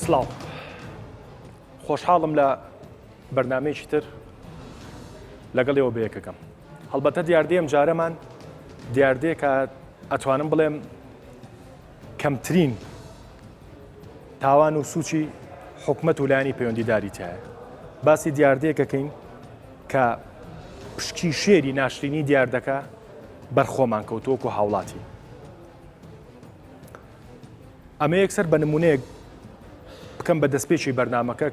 سڵاو خۆشحاڵم لە بەرنمەیەکی تر لەگەڵ ئێوە بەیەکەکەم هەڵبەتە دیاردەیەم جارەمان دیاردەیەکە ئەتوانم بڵێم کەمترین تاوان و سوچی حکومەت و لایەنی پەیوەندیداری تایە باسی دیاردەیەکەکەین کە پشکی شێری ناشرینی دیاردەکە بەرخۆمان کەوتووەکو هاوڵاتی. ئەمە یەکسەر بە نمونەیەک بکەم بە دەستپێکی بەرنمەکە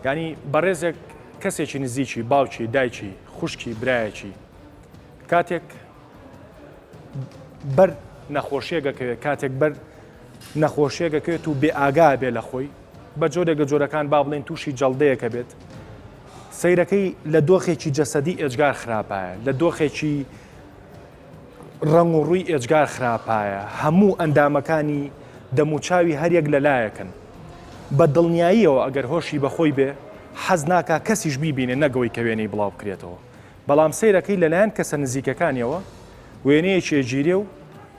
ینی بەڕێزێک کەسێکی نزیکی باوکی دایکی خوشکی برایەکی کاتێک بەر نەخۆشیەکەکەوێت کاتێک بەر نەخۆشیەکەکەوێت و بێ ئاگا بێ لە خۆی بە جۆرێک لە جۆرەکان با بڵێن تووشی جەڵدەیەکە بێت سەیرەکەی لە دۆخێکی جەسەدی ئێجگار خراپایە لە دۆخێکی ڕەنگ و ڕووی ئێجگار خراپایە، هەموو ئەندامەکانی دەموچاوی هەریەک لە لایەکن. بە دڵنیاییەوە ئەگەر هۆشی بە خۆی بێ، حەز ناکا کەسیش بیبینێ نەک ئەوەی کە وێنەی بڵاو بکرێتەوە. بەڵام سەیرەکەی لەلایەن کەسە نزیکەکانیەوە وێنەیەکی ئەگیرێ و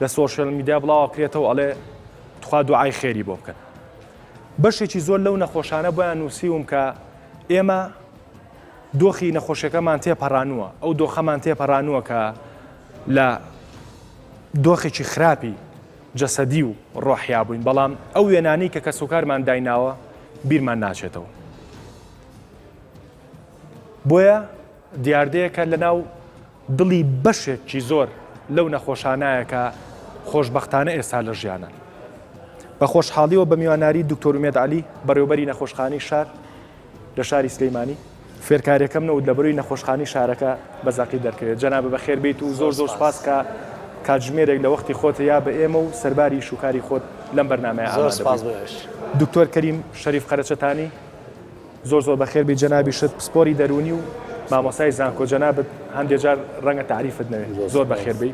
لە social media بڵاو ئەکرێتەوە ئەڵێ تخوا دوعای خێری بۆ بکەن. بەشێکی زۆر لەو نەخۆشانە بۆیان نووسیوم کە ئێمە دۆخی نەخۆشیەکەمان تێپەڕانووە، ئەو دۆخەمان تێپەڕانووە کە لە دۆخێکی خراپی جەسەدی و ڕۆحیا بووین، بەڵام ئەو وێنانەی کە کەسوکارمان دایناوە بیرمان ناچێتەوە. بۆیە دیاردەیەکە لەناو دڵی بەشێکی زۆر لەو نەخۆشانایە کە خۆشبەختانە ئێستا لە ژیانن. بە خۆشحاڵیەوە بە میواناری دکتۆر ئومێد عەلی، بەڕێوەبەری نەخۆشخانەی شار لە شاری سلەیمانی، فێرکاریەکەم نەوت لە بەروی نەخۆشخانەی شارەکە بە زەقی دەرکەوێت. جەنابە بەخێر بێیت و زۆر زۆر سوپاس کە کاتژمێرێک لە وەختی خۆت یا بە ئێمە و سەرباری ئیش و کاری خۆت لەم بەرنامەیە ئامادە بوویت. دکتۆر کەریم شەریف قەرەچەتانی. زۆر زۆر بەخێر بێی جەنابیشت پسپۆری دەروونی و مامۆستای زانکۆ جەنابت هەندێ جار ڕەنگە تاریفت نەوێ زۆر بەخێر بێی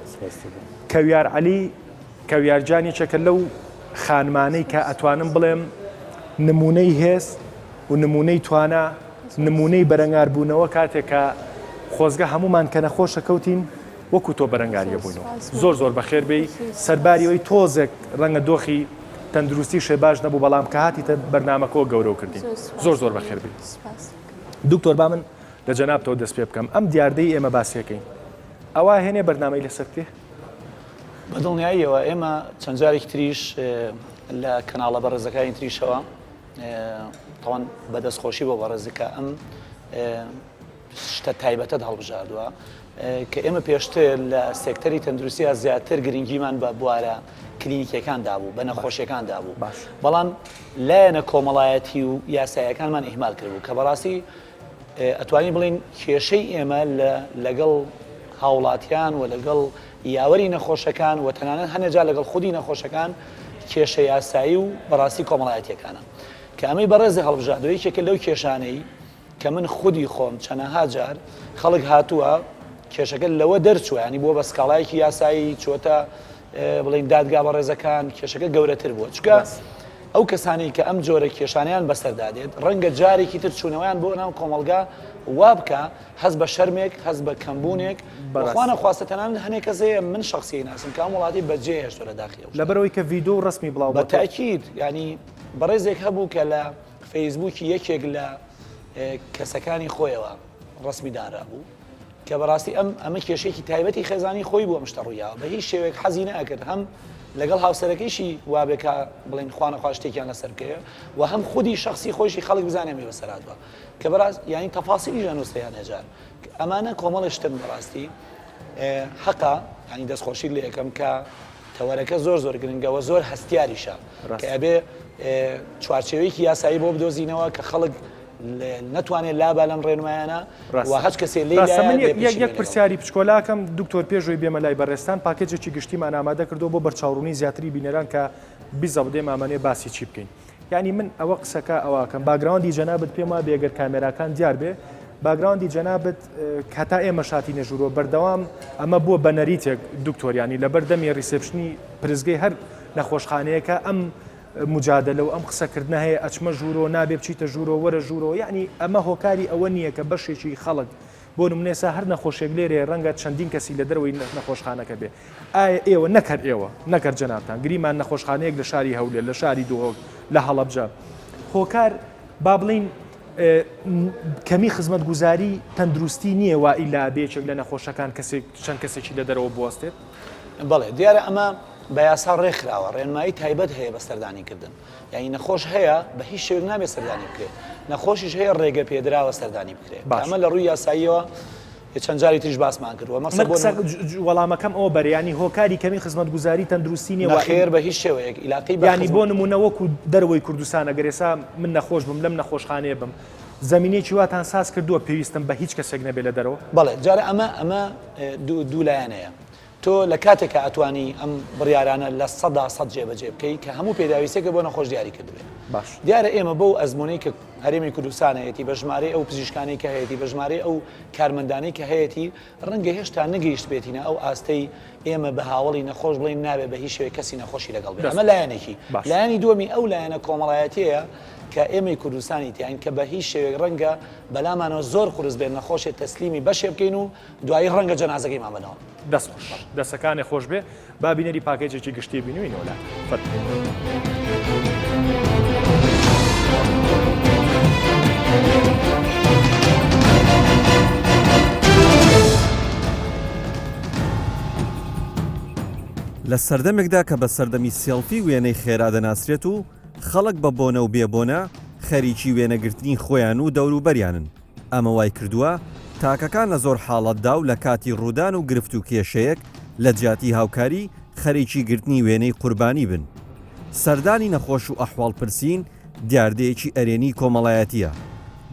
کەویار عەلی کەویار جان یەکێکە لەو خانمانەی کە ئەتوانم بڵێم نمونەی هێز و نمونەی توانا نمونەی بەرەنگاربوونەوە کاتێک کە خۆزگە هەمومان کە نەخۆشە کەوتین وەکو تۆ بەرەنگاریە بووینەوە زۆر زۆر بەخێر بێی سەرباری ئەوەی تۆزێک ڕەنگە دۆخی تەندروستی شێ باش نەبوو بەڵام کە هاتیتە بەرنامەکەوە گەورەو کردین زۆر زۆر بەخێر بێی دکتۆر با من لە جەنابتەوە دەست پێ بکەم ئەم دیاردەی ئێمە باسیەکەین ئەوا هێنێ بەرنامەی لەسەر بکرێ؟ بە دڵنیاییەوە ئێمە چەند جارێکی تریش لە کەناڵە بەڕێزەکانی تریشەوە تاوان بەدەستخۆشی بۆ بەڕێزەکە ئەم شتە تایبەتەت هەڵبژاردووە کە ئێمە پێشتر لە سێکتەری تەندروستیا زیاتر گرنگیمان بە بوارە کلینیکیەکان دابوو بە نەخۆشیەکان دابوو باش. بەڵام لایەنە کۆمەڵایەتی و یاسایەکانمان ئیهمال کردبوو کە بەڕاستی ئەتوانین بڵین کێشەی ئێمە لەگەڵ هاوڵاتیان و لەگەڵ یاوەری نەخۆشەکان و تەنانەت هەنێجا لەگەڵ خودی نەخۆشەکان کێشە یاسایی و بەڕاستی کۆمەڵایەتیەکانە کە ئەمەی بەڕێزی هەڵبژاردەوە یەکێکە لەو کێشانەی کە من خودی خۆم چەنەها جار خەڵک هاتووە کێشەکە لەوە دەرچووە ینی بووە بە سکاڵایەکی یاسایی چۆتە بڵین دادگا بەڕێزەکان کێشەکە گەورەتر بووە چکە ئەو کەسانی کە ئەم جۆرە کێشانیان بەسەردا دێت ڕەنگە جارێکی تر چوونەوەیان بۆ ناو کۆمەڵگا وا بکە هەست بە شەرمێک هەست بە کەمبوونێک بەخوانە خواستە تەنانەت هەنێک کەس هەیە من شخصی ناسم کە ئەم وڵاتی بەجێ هێشتوە لە داخی لەبەرەوەی کە ڤیدۆ و ڕسمی بڵاو بە تاکید ینی بەڕێزێک هەبوو کە لە فەیسبووکی یەکێک لە کەسەکانی خۆیەوە ڕەسمی دانرابوو کە بەڕاستی ئەم ئەمە کێشێکی تایبەتی خێزانی خۆی بوو ئەم شتە ڕوویاوە بە هیچ شێوەیەک حەزی نەئەکرد هەم لەگەڵ هاوسەرەکەیشی وابێ کە بڵێن خوانەخوا شتێکیان لەسەر بکەوێ و هەم خودی شخصی خۆیشی خەڵک بزانێ ئەمەی بەسەر هاتووە کە بەڕاست یانی تەفاسیلیش ئەنووسرێ هەنێ جار ئەمانە کۆمەڵێ شتن بەڕاستی حەقە ینی دەستخۆشی لێ یەکەم کە تەوەرەکە زۆر زۆر گرنگە و زۆر هەستیاریشە کە ئەبێ چوارچێوەیەکی یاسایی بۆ بدۆزینەوە کە خەڵک نەتوانێت لابا لەم ڕێنمایانە و هەچ کەسێ لێ من یەک پرسیاری پچکۆلاکەم دکتۆر پێشوی بێمە لای بەڕێستان پاکێجێکی گشتیمان ئامادە کردو بۆ بەرچاوڕوونی زیاتری بینەران کە بیزەبدێ مامەنێ باسی چی بکەین یانی من ئەوە قسەکە ئەوەکەم background ی جەنابت پێم وابێ گەر کامێراکان دیار بێ background ی جەنابت هەتا ئێمە شاتی نەژورۆ بەردەوام ئەمە بووە بە نەریتێک دکتۆر یانی لەبەر دەمی reception ی پرسگەی هەر نەخۆشخانەیەکە ئەم مجادلە و ئەم قسەکردنە هەیە ئەچمە ژوورۆ نابێ بچیتە ژوورۆ وەرە ژوورۆ یعنی ئەمە هۆکاری ئەوە نییە کە بەشێکی خەڵک بۆ نمونە ئێستا هەر نەخۆشێک لێرەیە ڕەنگە چەندین کەسی لە دەرەوەی نەخۆشخانەکە بێ ئایا ئێوە نەک هەر ئێوە نەک هەر جەنابتان گریمان نەخۆشخانەیەک لە شاری هەولێر لە شاری دهۆک. لە هەڵەبجە. هۆکار با بڵێین کەمی خزمەتگوزاری تەندروستی نییە وا ئیلا بێ یەکێک لە نەخۆشەکان کەسێک چەند کەسێکی لە دەرەوە بوەستێت؟ بەڵێ دیارە ئەمە بە یاسا ڕێکخراوە، ڕێنمایی تایبەت هەیە بە سەردانی کردن. یانی نەخۆش هەیە بە هیچ شێوەیەک نابێت سەردانی بکرێت، نەخۆشیش هەیە ڕێگە پێدراوە سەردانی بکرێت. باش. ئەمە لە ڕووی یاساییەوە چەند جاری تریش باسمان کردووە. مەسە بۆ وەڵامەکەم ئەوە بەرە یانی هۆکاری کەمی خزمەتگوزاری تەندروستی نییە وا نەخێر بە هیچ شێوەیەک ئیلاقەی بە یانی بۆ نموونە وەکو دەرەوەی کوردستان ئەگەر ئێستا من نەخۆش بم لەم نەخۆشخانەیە بم زەمینەیەکی واتان ساز کردووە پێویستم بە هیچ کەسێک نەبێ لە دەرەوە؟ بەڵێ جارە ئەمە ئەمە دوو لایەنەیە. تۆ لە کاتێکا ئەتوانی ئەم بڕیارانە 100% جێبەجێ بکەی کە هەموو پێداویستیەکە بۆ نەخۆش دیاری کردبێ. باش. دیارە ئێمە بەو ئەزموونەی کە هەرێمی کوردستان هەیەتی، بە ژمارەی ئەو پزیشکانەی کە هەیەتی، بە ژمارەی ئەو کارمەندانەی کە هەیەتی، ڕەنگە هێشتا نەگەیشتبێتینە ئەو ئاستەی ئێمە بە هاوەڵی نەخۆش بڵێین نابێ بە هیچ شێوەیەک کەسی نەخۆشی لەگەڵ بێ. ئەمە لایەنێکی. لایەنی دووەمی ئەو لایەنە کۆمەڵایەتیەیە کە ئێمەی کوردستانی تیاین کە بە هیچ شێوەیەک ڕەنگە بەلامانەوە زۆر قورس بێت نەخۆشێ تەسلیمی بەشێ بکەین و دوایی ڕەنگە جەنازەکەیمان بەنەوە. دەست خۆش دەسەکانێ خۆش بێ با بینەری پاکێجێکی گشتی بینوینەوە لات فەرموو. لە سەردەمێکدا کە بە سەردەمی سێڵفی وێنەی خێرا دەناسرێت و خەڵک بە بۆنە و بێ بۆنە خەریکی وێنەگرتنی خۆیان و دەوروبەریانن، ئەمە وای کردووە تاکەکان لە زۆر حاڵەتدا و لە کاتی ڕوودان و گرفت و کێشەیەک لە جیاتی هاوکاری خەریکی گرتنی وێنەی قوربانی بن. سەردانی نەخۆش و ئەحواڵ پرسین دیاردەیەکی ئەرێنی کۆمەڵایەتییە،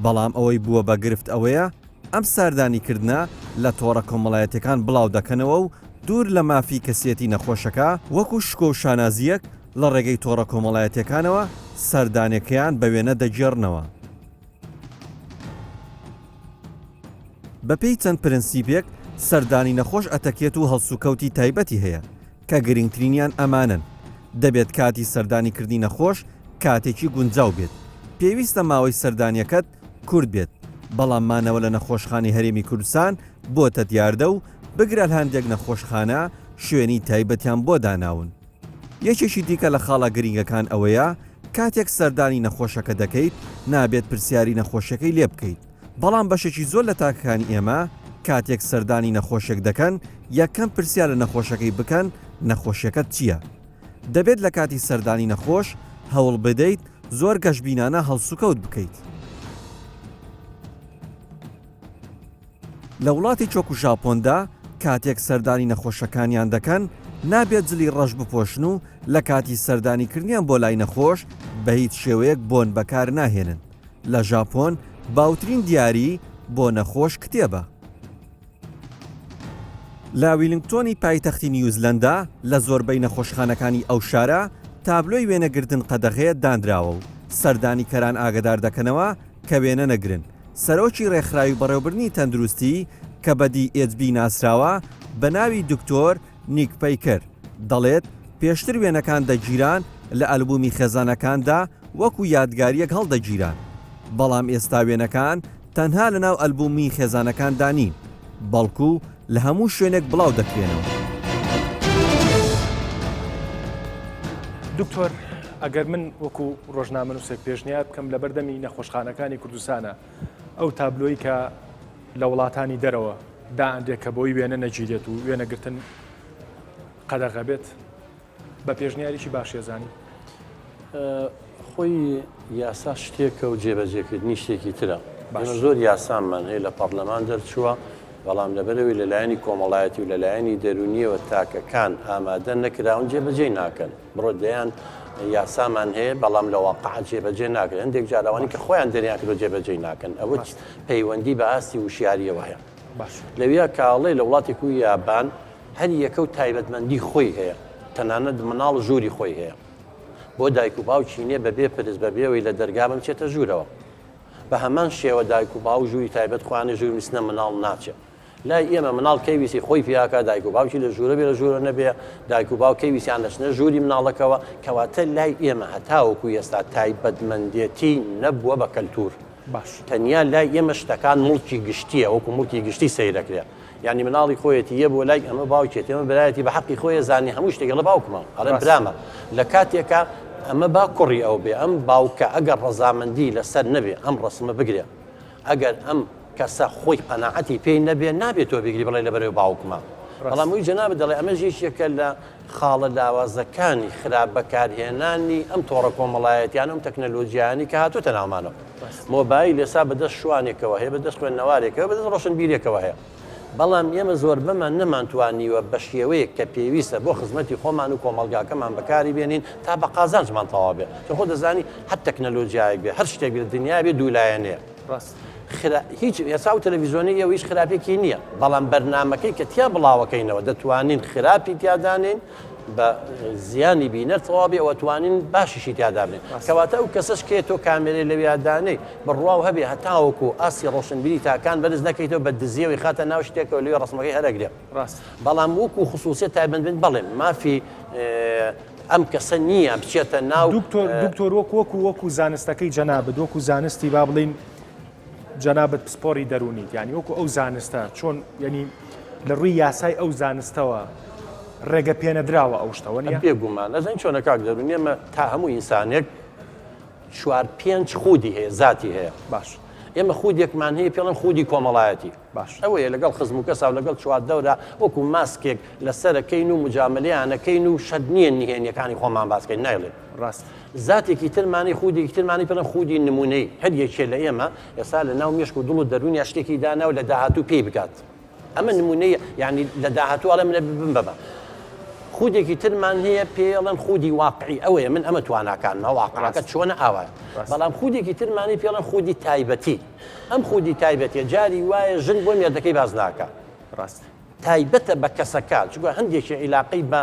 بەڵام ئەوەی بووە بە گرفت ئەوەیە ئەم ساردانیکردنە لە تۆڕە کۆمەڵایەتیەکان بڵاو دەکەنەوە و دوور لە مافی کەسیەتی نەخۆشەکە وەکو شکۆ و شانازییەک لە ڕێگەی تۆڕە کۆمەڵایەتیەکانەوە سەردانێکەیان بە وێنە دەگێڕنەوە. بەپێی چەند پرنسیپێک سەردانی نەخۆش ئەتەکێت و هەڵسوکەوتی تایبەتی هەیە کە گرنگترینیان ئەمانەن، دەبێت کاتی سەردانیکردنی نەخۆش کاتێکی گونجاو بێت، پێویستە ماوەی سەردانیەکەت کورت بێت، بەڵام مانەوە لە نەخۆشخانەی هەرێمی کوردستان بۆتە دیاردە و بگرە هەندێک نەخۆشخانە شوێنی تایبەتیان بۆ داناون. یەکێکی دیکە لە خاڵە گرینگەکان ئەوەیە کاتێک سەردانی نەخۆشەکە دەکەیت نابێت پرسیاری نەخۆشیەکەی لێ بکەیت، بەڵام بەشێکی زۆر لە تاکەکانی ئێمە کاتێک سەردانی نەخۆشێک دەکەن یەکەم پرسیار لە نەخۆشەکەی بکەن نەخۆشیەکەت چییە؟ دەبێت لە کاتی سەردانی نەخۆش هەوڵبدەیت زۆر گەشبینانە هەڵسوکەوت بکەیت. لە وڵاتێکی وەکو ژاپۆندا کاتێک سەردانی نەخۆشەکانیان دەکەن نابێت جلی ڕەش بپۆشن و لە کاتی سەردانیکردنیان بۆ لای نەخۆش بە هیچ شێوەیەک بۆن بەکار ناهێنن. لە ژاپۆن باوترین دیاری بۆ نەخۆش کتێبە. لە ویلنگتۆنی پایتەختی نیوزلەندا لە زۆربەی نەخۆشخانەکانی ئەو شارە تابلۆی وێنەگرتن قەدەغەیە دانراوە و سەردانیکەران ئاگەدار دەکەنەوە کە وێنە نەگرن. سەرۆکی رێکخراوی بەڕێوەبردنی تەندروستی کە بە DHB ناسراوە بە ناوی دکتۆر نیک پەیکەر دەڵێت، پێشتر وێنەکان دەگیران لە ئەلبومی خێزانەکاندا وەکو یادگارییەک هەڵدەگیران، بەڵام ئێستا وێنەکان تەنها لەناو ئەلبومی خێزانەکاندا نین، بەڵکو لە هەموو شوێنێک بڵاو دەکرێنەوە. دکتۆر ئەگەر من وەکو ڕۆژنامەنووسێک پێشنیار بکەم لەبەردەمی نەخۆشخانەکانی کوردستانە ئەو تابلۆی کە لە وڵاتانی دەرەوە دائەنرێت کە بۆی وێنە نەگیرێت و وێنەگرتن قەدەغە بێت بە پێشنیارێکی باشی ئەزانی؟ خۆی یاسا شتێکە و جێبەجێکردنی شتێکی ترە. ئێمە زۆر یاسامان هەیە لە پەڕلەمان دەرچووە، بەڵام لەبەرئەوەی لە لایەنی کۆمەڵایەتی و لە لایەنی دەروونییەوە تاکەکان ئامادە نەکراون جێبەجێی ناکەن. بڕۆ دەیان یاسامان هەیە بەڵام لە واقع جێبەجێ ناکرێن. هەندێک جار ئەوانەی کە خۆیان دەریان کردووە جێبەجێی ناکەن. ئەوە پەیوەندی بە ئاستی وشیارییەوە هەیە. لەویا کاڵێ لە وڵاتێک و یابان هەر یەکە و تایبەتمەندی خۆی هەیە، تەنانەت مناڵ ژووری خۆی هەیە. بۆ دایک و باوکی نیە بە بێ پرس بە بێ ئەوەی لە دەرگا بن بچێتە ژوورەوە. بە هەمان شێوە دایک و باوک ژووری تایبەت خۆیان هەیە ژووری نووستنە مناڵ ناچێ. لای ئێمە مناڵ کەی ویستی خۆی پیاکا دایک و باوکی لە ژوورە بێ لە ژوورە نەبێ دایک و باوک کەی ویستیان دەچنە ژووری مناڵەکەوە کەواتە لای ئێمە هەتاوەکو ئێستا تایبەتمەندێتی نەبووە بە کەلتوور. باش. تەنیا لای ئێمە شتەکان موڵکی گشتییە وەکو موڵکی گشتی سەیرەکرێ. یانی مناڵی خۆیەتی یە بۆ لای ئەمە باوکێتی ئەمە برایەتی بە حەقی خۆیە زانی هەموو شتێک ئەڵێ باوکمە ئەڵێ برامە لە کاتێکا. ئەمە با کوڕی ئەو بێ، ئەم باوکە ئەگەر ڕەزامەندی لەسەر نەبێ ئەم ڕەسمە بگرێ، ئەگەر ئەم کەسە خۆی قەناعەتی پێی نەبێ نابێ تۆ بیگری بڵێ لەبەرەوەی باوکمە. بەڵام ئەوی جەنابت دەڵێ ئەمەش یەکێکە لە خاڵە لاوازەکانی خراپ بەکارهێنانی ئەم تۆڕە کۆمەڵایەتیانە ئەم تەکنەلۆجیایانەی کە هاتووتە ناومانەوە. مۆبایل ئێستا بەدەست شوانێکەوە هەیە، بەدەست خوێندنەوارێکەوە، بەدەست ڕۆشنبیرێکەوە هەیە. بەڵام ئێمە زۆربەمان نەمانتوانیوە بە شێوەیەک کە پێویستە بۆ خزمەتی خۆمان و کۆمەڵگاکەمان بەکاری بێنین تا بە قازانجمان تەواو بێت. چون خۆت دەزانی هەر تەکنەلۆجیایەک بێ، هەر شتێک بێ لە دنیا بێ دوولایەنەیە. ڕاست. خرا هیچ ئێستا ئەو تەلەڤیزیۆنەی ئێوە هیچ خراپێکی نییە، بەڵام بەرنامەکەی کە تیا بڵاوەکەینەوە دەتوانین خراپی تیا دانێین بە زیانی بینەر تەواو بێ و ئەتوانین باشیشی تیا دابنێین. کەواتە ئەو کەسەش کێ تۆ کامێرەی لەویا دانێی بڕواو هەبێ هەتاوەکو ئاستی ڕۆشنبیری تاکان بەرز نەکەیتەوە بە دزیەوەی خاتە ناو شتێکەوە لەوێ ڕەسمەکەی هەرەگرێ. ڕاستە. بەڵام وەکو خسوسیەت تایبەت بن بەڵێ مافی ئەم کەسە نییە بچێتە ناو. دکتۆر دکتۆر وەکو وەکو وەکو زانستەکەی جەنابت وەکو زانستی با بڵێین جەنابت پسپۆری دەروونیت یانی وەکو ئەو زانستە چۆن یعنی لە ڕووی یاسای ئەو زانستەوە ڕێگە پێنەدراوە ئەو شتەوە نیە؟ بێگومان ئەزانی چۆنە کاک دەروون ئێمە تا هەموو ئینسانێک چوار پێنج خودی هەیە زاتی هەیە باش ئێمە خودێکمان هەیە پێڵێن خودی کۆمەڵایەتی باش ئەوەیە لەگەڵ خزم و کەسا و لەگەڵ چواردەورا وەکو ماسکێک لەسەرەکەین و مجاملەیانەکەین و شەرت نییە نهێنیەکانی خۆمان باسکەین نایڵێن ڕاست زاتێکی ترمانی خودێکی ترمانی پێڵێن خودی نمونەی هەر یەکێ لە ئێمە ئێستا لە ناو مێشک و دڵ و دەروونیا شتێکی دانا و لە داهاتوو پێی بگات ئەمە نمونەی یعنی لە داهاتوو ئەڵێ منە ببم بەمە خودێکی ترمان هەیە پێڵێن خودی واقعی ئەوەیە من ئەمە تواناکانمە واقعەکە چۆنە ئاوایە بەڵام خودێکی ترمانی پێڵێن خودی تایبەتی ئەم خودی تایبەتیە جاری وایە ژن بۆ مێردەکەی باس ناکا. ڕاستە. تایبەتە بە کەسەکە چونکە هەندێکی عیلاقەی بە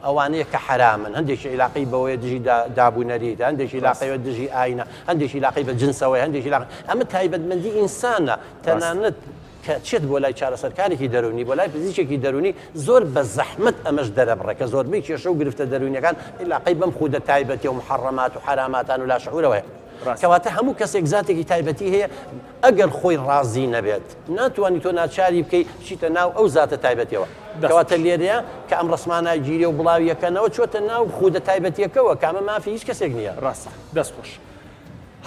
ئەوانەیە کە حەرامن هەندێکی عیلاقەی بەوەیە دژی داب و نەریتە هەندێکی عیلاقەیە دژی ئاینە هەندێکی عیلاقەی بە جنسەوەی هەندێکی عیلاقە ئەمە تایبەتمەندی ئینسانە تەنانەت کە چێت بۆ لای چارەسەرکارێکی دەروونی بۆ لای پزیشکێکی دەروونی زۆر بە زەحمەت ئەمەش دەرەبڕێ کە زۆربەی کێشە و گرفتە دەروونیەکان عیلاقەی بەم خودە تایبەتی و محەڕەمات و حەراماتان و لاشعورەوە هەیە. کەواتە هەموو کەسێک زاتێکی تایبەتی هەیە ئەگەر خۆی ڕازی نەبێت ناتوانانی تۆ ناچاری بکەی بچیتە ناو ئەو زاتە تایبەتیەوە کەواتە لێرەیە کە ئەم ڕسمانە گیرێ و بڵاویەکەنەوە چۆتە ناو خودە تایبەتیەکەوە کامە مافی هیچ کەسێک نییە. ڕاستە دەست خۆش.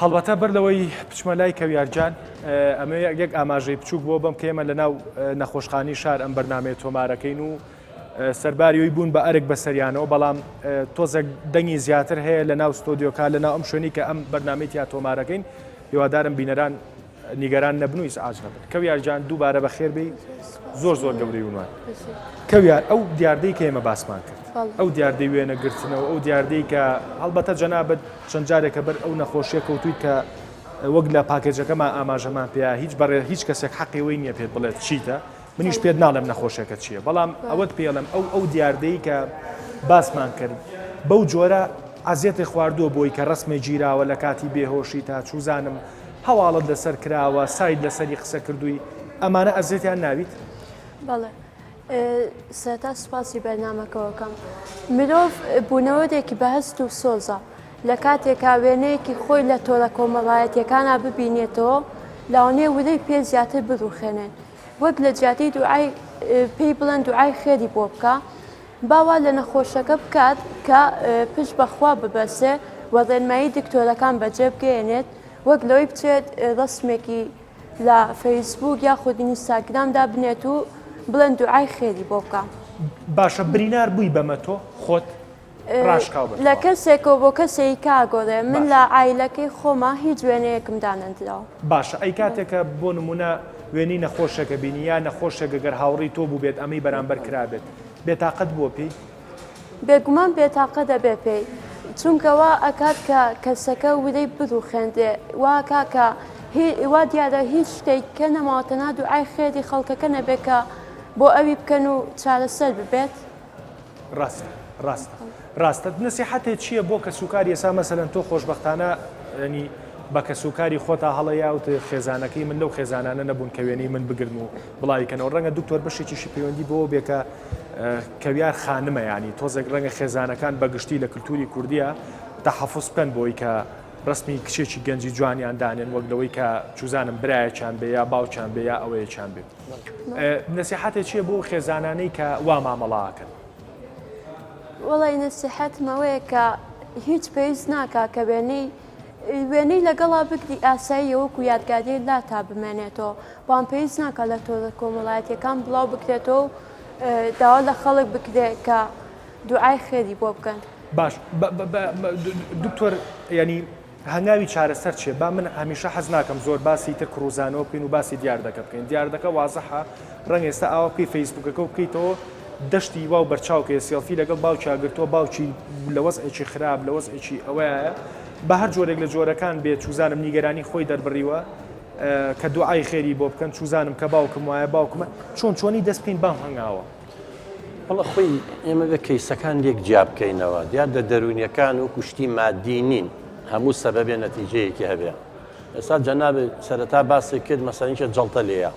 هەڵبەتە بەر لەوەی بچمە لای کەویار گیان ئەمەوێ یەک ئاماژەی بچووک بۆ بەم کە ئێمە لەناو نەخۆشخانەی شار ئەم بەرنامەیە تۆمارەکەین و سەرباری ئەوی بوون بە ئەرک بەسەریانەوە، بەڵام تۆزێک دەنگی زیاتر هەیە لە ناو ستۆدیۆکە، لە ناو ئەم شوێنی کە ئەم بەرنامەی تیا تۆمارەکەین، هیوادارم بینەران نیگەران نەبن و ئیزعاج نەبن. کەویار گیان دووبارە بەخێر بێی، زۆر زۆر گەورەی ونوان. کەویار ئەو دیاردەی کە ئێمە باسمان کرد، ئەو دیاردەی وێنەگرتنەوە، ئەو دیاردەی کە هەڵبەتە جەنابت چەند جارێکە بەر ئەو نەخۆشیە کەوتووی کە وەک لە پاکێجەکەمان ئاماژەمان پێیا هیچ بەڕێ هیچ کەسێک حەقی ئەوەی نییە پێت بڵێت چیتە، منیش پێت ناڵێم نەخۆشیەکە چییە بەڵام ئەوەت پێڵم ئەو ئەو دیاردەی کە باسمان کرد بەو جۆرە عەزیەتی خواردووە بۆی کە ڕسمێ گیراوە لە کاتی بێهۆشی تا چوزانم هەواڵت لەسەر کراوە سایت لەسەری قسە کردووی ئەمانە ئەزیەتیان ناویت؟ بەڵێ سەرەتا سوپاسی بەرنامەکەوەکەم مرۆڤ بوونەوەرێکی بەهەست و سۆزە لە کاتێکا وێنەیەکی خۆی لە تۆرە کۆمەڵایەتیەکانا ببینێتەوە لەوانەیە ورەی پێ زیاتر بروخێنێت وەک لە جیاتی دوعای پێی بڵێن دوعای خێری بۆ بکە با وا لە نەخۆشەکە بکات کە پشت بەخوا ببەسێ و ڕێنمایی دکتۆرەکان بەجێ بگەیەنێت وەک لەوەی بچێت ڕسمێکی لە فەیسبوک یاخود ئینستاگرام دابنێت و بڵێن دوعای خێری بۆ بکە. باشە برینار بووی بەمە تۆ خۆت؟ ڕاشکاو بە لە کەسێکەوە بۆ کەسێکی کاگۆڕێ من لە عایلەکەی خۆما هیچ وێنەیەکم دانەندراوە. باشە ئەی کاتێک کە بۆ نمونە وێنەی نەخۆشێکە بینی یا نەخۆشێک گەر هاوڕێی تۆ بووبێت ئەمەی بەرامبەر کرابێت بێتاقەت بووە پێی؟ بێگومان بێتاقەت ئەبێ پێی چونکە وا ئەکات کە کەسەکە ورەی بروخێندرێ وا ئەکا کە وا دیارە هیچ شتێک کە نەماوە تەنها دوعای خێری خەڵکەکە نەبێ کە بۆ ئەوی بکەن و چارەسەر ببێت. ڕاستە ڕاستە ڕاستە نسیحەتێ چییە بۆ کەسوکاری ئێسا مەسەلەن تۆ خۆشبەختانە ینی بە کەسوکاری خۆتا هەڵەیاوت خێزانەکەی من لەو خێزانانە نەبوون کە وێنەی من بگرن و بڵاوی کەنەوە ڕەنگە دکتۆر بەشێکیشی پەیوەندی بەوە بێ کە کەویار خانمە ینی تۆزێک ڕەنگە خێزانەکان بە گشتی لە کللتوری کوردیە تەحەفوز بکەن بۆی کە ڕسمی کچێکی گەنجی جوانیان دانێن وەک لەوەی کە چوزانم برایەکیان بێ یا باوکیان بێ یا ئەوەیەکیان بێ. نەسیحەتێ چیە بۆ خێزانانەی کە وا مامەڵە ئەکەن؟ وەڵی نەسیحەتم ئەوەیە کە. هیچ پێویست ناکا کە وێنەی وێنەی لەگەڵا بگری ئاساییە وەکو یادگاریە لاتا بمێنێتەوە بەڵام پێویست ناکا لە تۆڕە کۆمەڵایەتیەکان بڵاو بکرێتەوە و داوا لە خەڵک بکرێت کە دوعای خێری بۆ بکەن. باش دکتۆر یانی هەنگاوی چارەسەر چیە؟ با من هەمیشە حەز ناکەم زۆر باسی تر کڕوزانەوە بکەین و باسی دیاردەکە بکەین دیاردەکە وازحە ڕەنگە ئێستا ئاوا بکەی فەیسبوکەکە و بکەیتەوە دەشتی واو بەرچاو کە سێڵفی لەگەڵ باوکیا گرتووە باوکی لە وەزعێکی خراپ لە وەزعێکی ئەوەیە بە هەر جۆرێک لە جۆرەکان بێت چوزانم نیگەرانی خۆی دەربڕیوە کە دوعای خێری بۆ بکەن چوزانم کە باوکم وایە باوکمە چۆن چۆنی دەست بکەین بام هەنگاوە وەڵا خۆی ئێمە بێ کەیسەکان لێک جیا بکەینەوە دیاردە دەروونیەکان وەکو شتی مادی نین هەموو سەبەبێ نەتیجەیەکی هەبێ ئێستا جەنابت سەرەتا باسێک کرد مەسەلەن کێ جەڵتە لێیە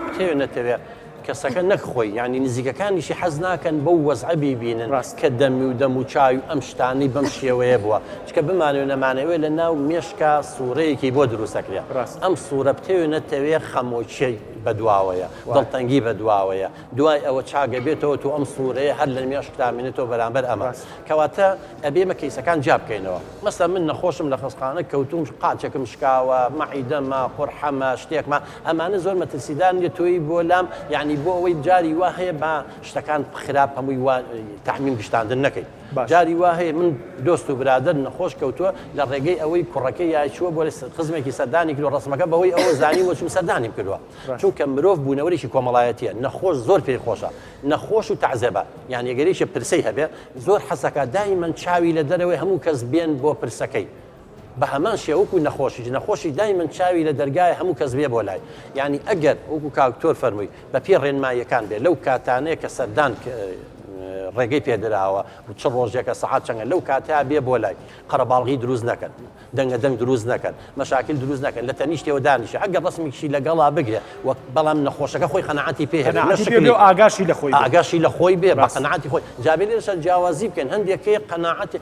بتەوێ نەتەوێ کەسەکە نەک خۆی یعنی نزیکەکانیشی حەز ناکەن بەو وەزعە بیبینن ڕاست. کە دەمی و دەم و چاوی و ئەم شتانەی بەم شێوەیە بووە چکە بمانەوێ نەمانەوێ لە ناو مێشکا سوورەیەکی بۆ دروست ئەکرێ ڕاست. ئەم سوورە بتەوێ نەتەوێ خەمۆکیی بەدواوەیە دڵتەنگی بەدواوەیە دوای ئەوە چاک ئەبێتەوە تۆ ئەم سوورەیە هەر لە مێشکتا مێنێتەوە بەرامبەر ئەمە کەواتە ئەبێ ئێمە کەیسەکان جیا بکەینەوە مەسەلەن من نەخۆشم لە خەستخانە کەوتوم قاچێکم شکاوە مەعیدەمە قورحەمە شتێکمە ئەمانە زۆر مەترسیدار نیە تۆی بۆ لام یعنی بۆ ئەوەی جاری وا هەیە با شتەکان خراپ هەمووی وا تەعمیم گشتاندن نەکەین جاری وا هەیە من دۆست و برادەر نەخۆش کەوتووە لە ڕێگەی ئەوەی کوڕەکەی یا چووە بۆ خزمێکی سەردانی کردووە ڕەسمەکە بەهۆی ئەوە زانیوە چووم سەردانیم کردووە چونکە مرۆڤ بوونەوەرێکی کۆمەڵایەتیە نەخۆش زۆر پێی خۆشە نەخۆش و تەعزێبە یان یەگەرێکی پرسەی هەبێ زۆر حەزەکە دایمەن چاوی لە دەرەوەی هەموو کەس بێن بۆ پرسەکەی بە هەمان شێوە وەکو نەخۆشیش نەخۆشی دایمەن چاوی لە دەرگای هەموو کەس بێ بۆ لای یعنی ئەگەر وەکو کاکتۆر فەرمووی بە پێی ڕێنماییەکان بێ لەو کاتانەیە کە سەردان ڕێگەی پێدراوە و چ ڕۆژێکە سەعات چەندە لەو کاتە بێ بۆ لای قەرەباڵغی دروست نەکەن دەنگە دەنگ دروست نەکەن مەشاکیل دروست نەکەن لە تەنیشتەوە دانیشە ئەگەر ڕەسمیکشی لەگەڵا بگرێ وەک بەڵام نەخۆشەکە خۆی قەناعەتی پێ هەبێ قەناعەتی پێ بێ و ئاگاشی لە خۆی بێ ئاگاشی لە خۆی بێ بە قەناعەتی خۆی جا بێ لێرەشا جیاوازی بکەن هەندێک هەیە قەناعەت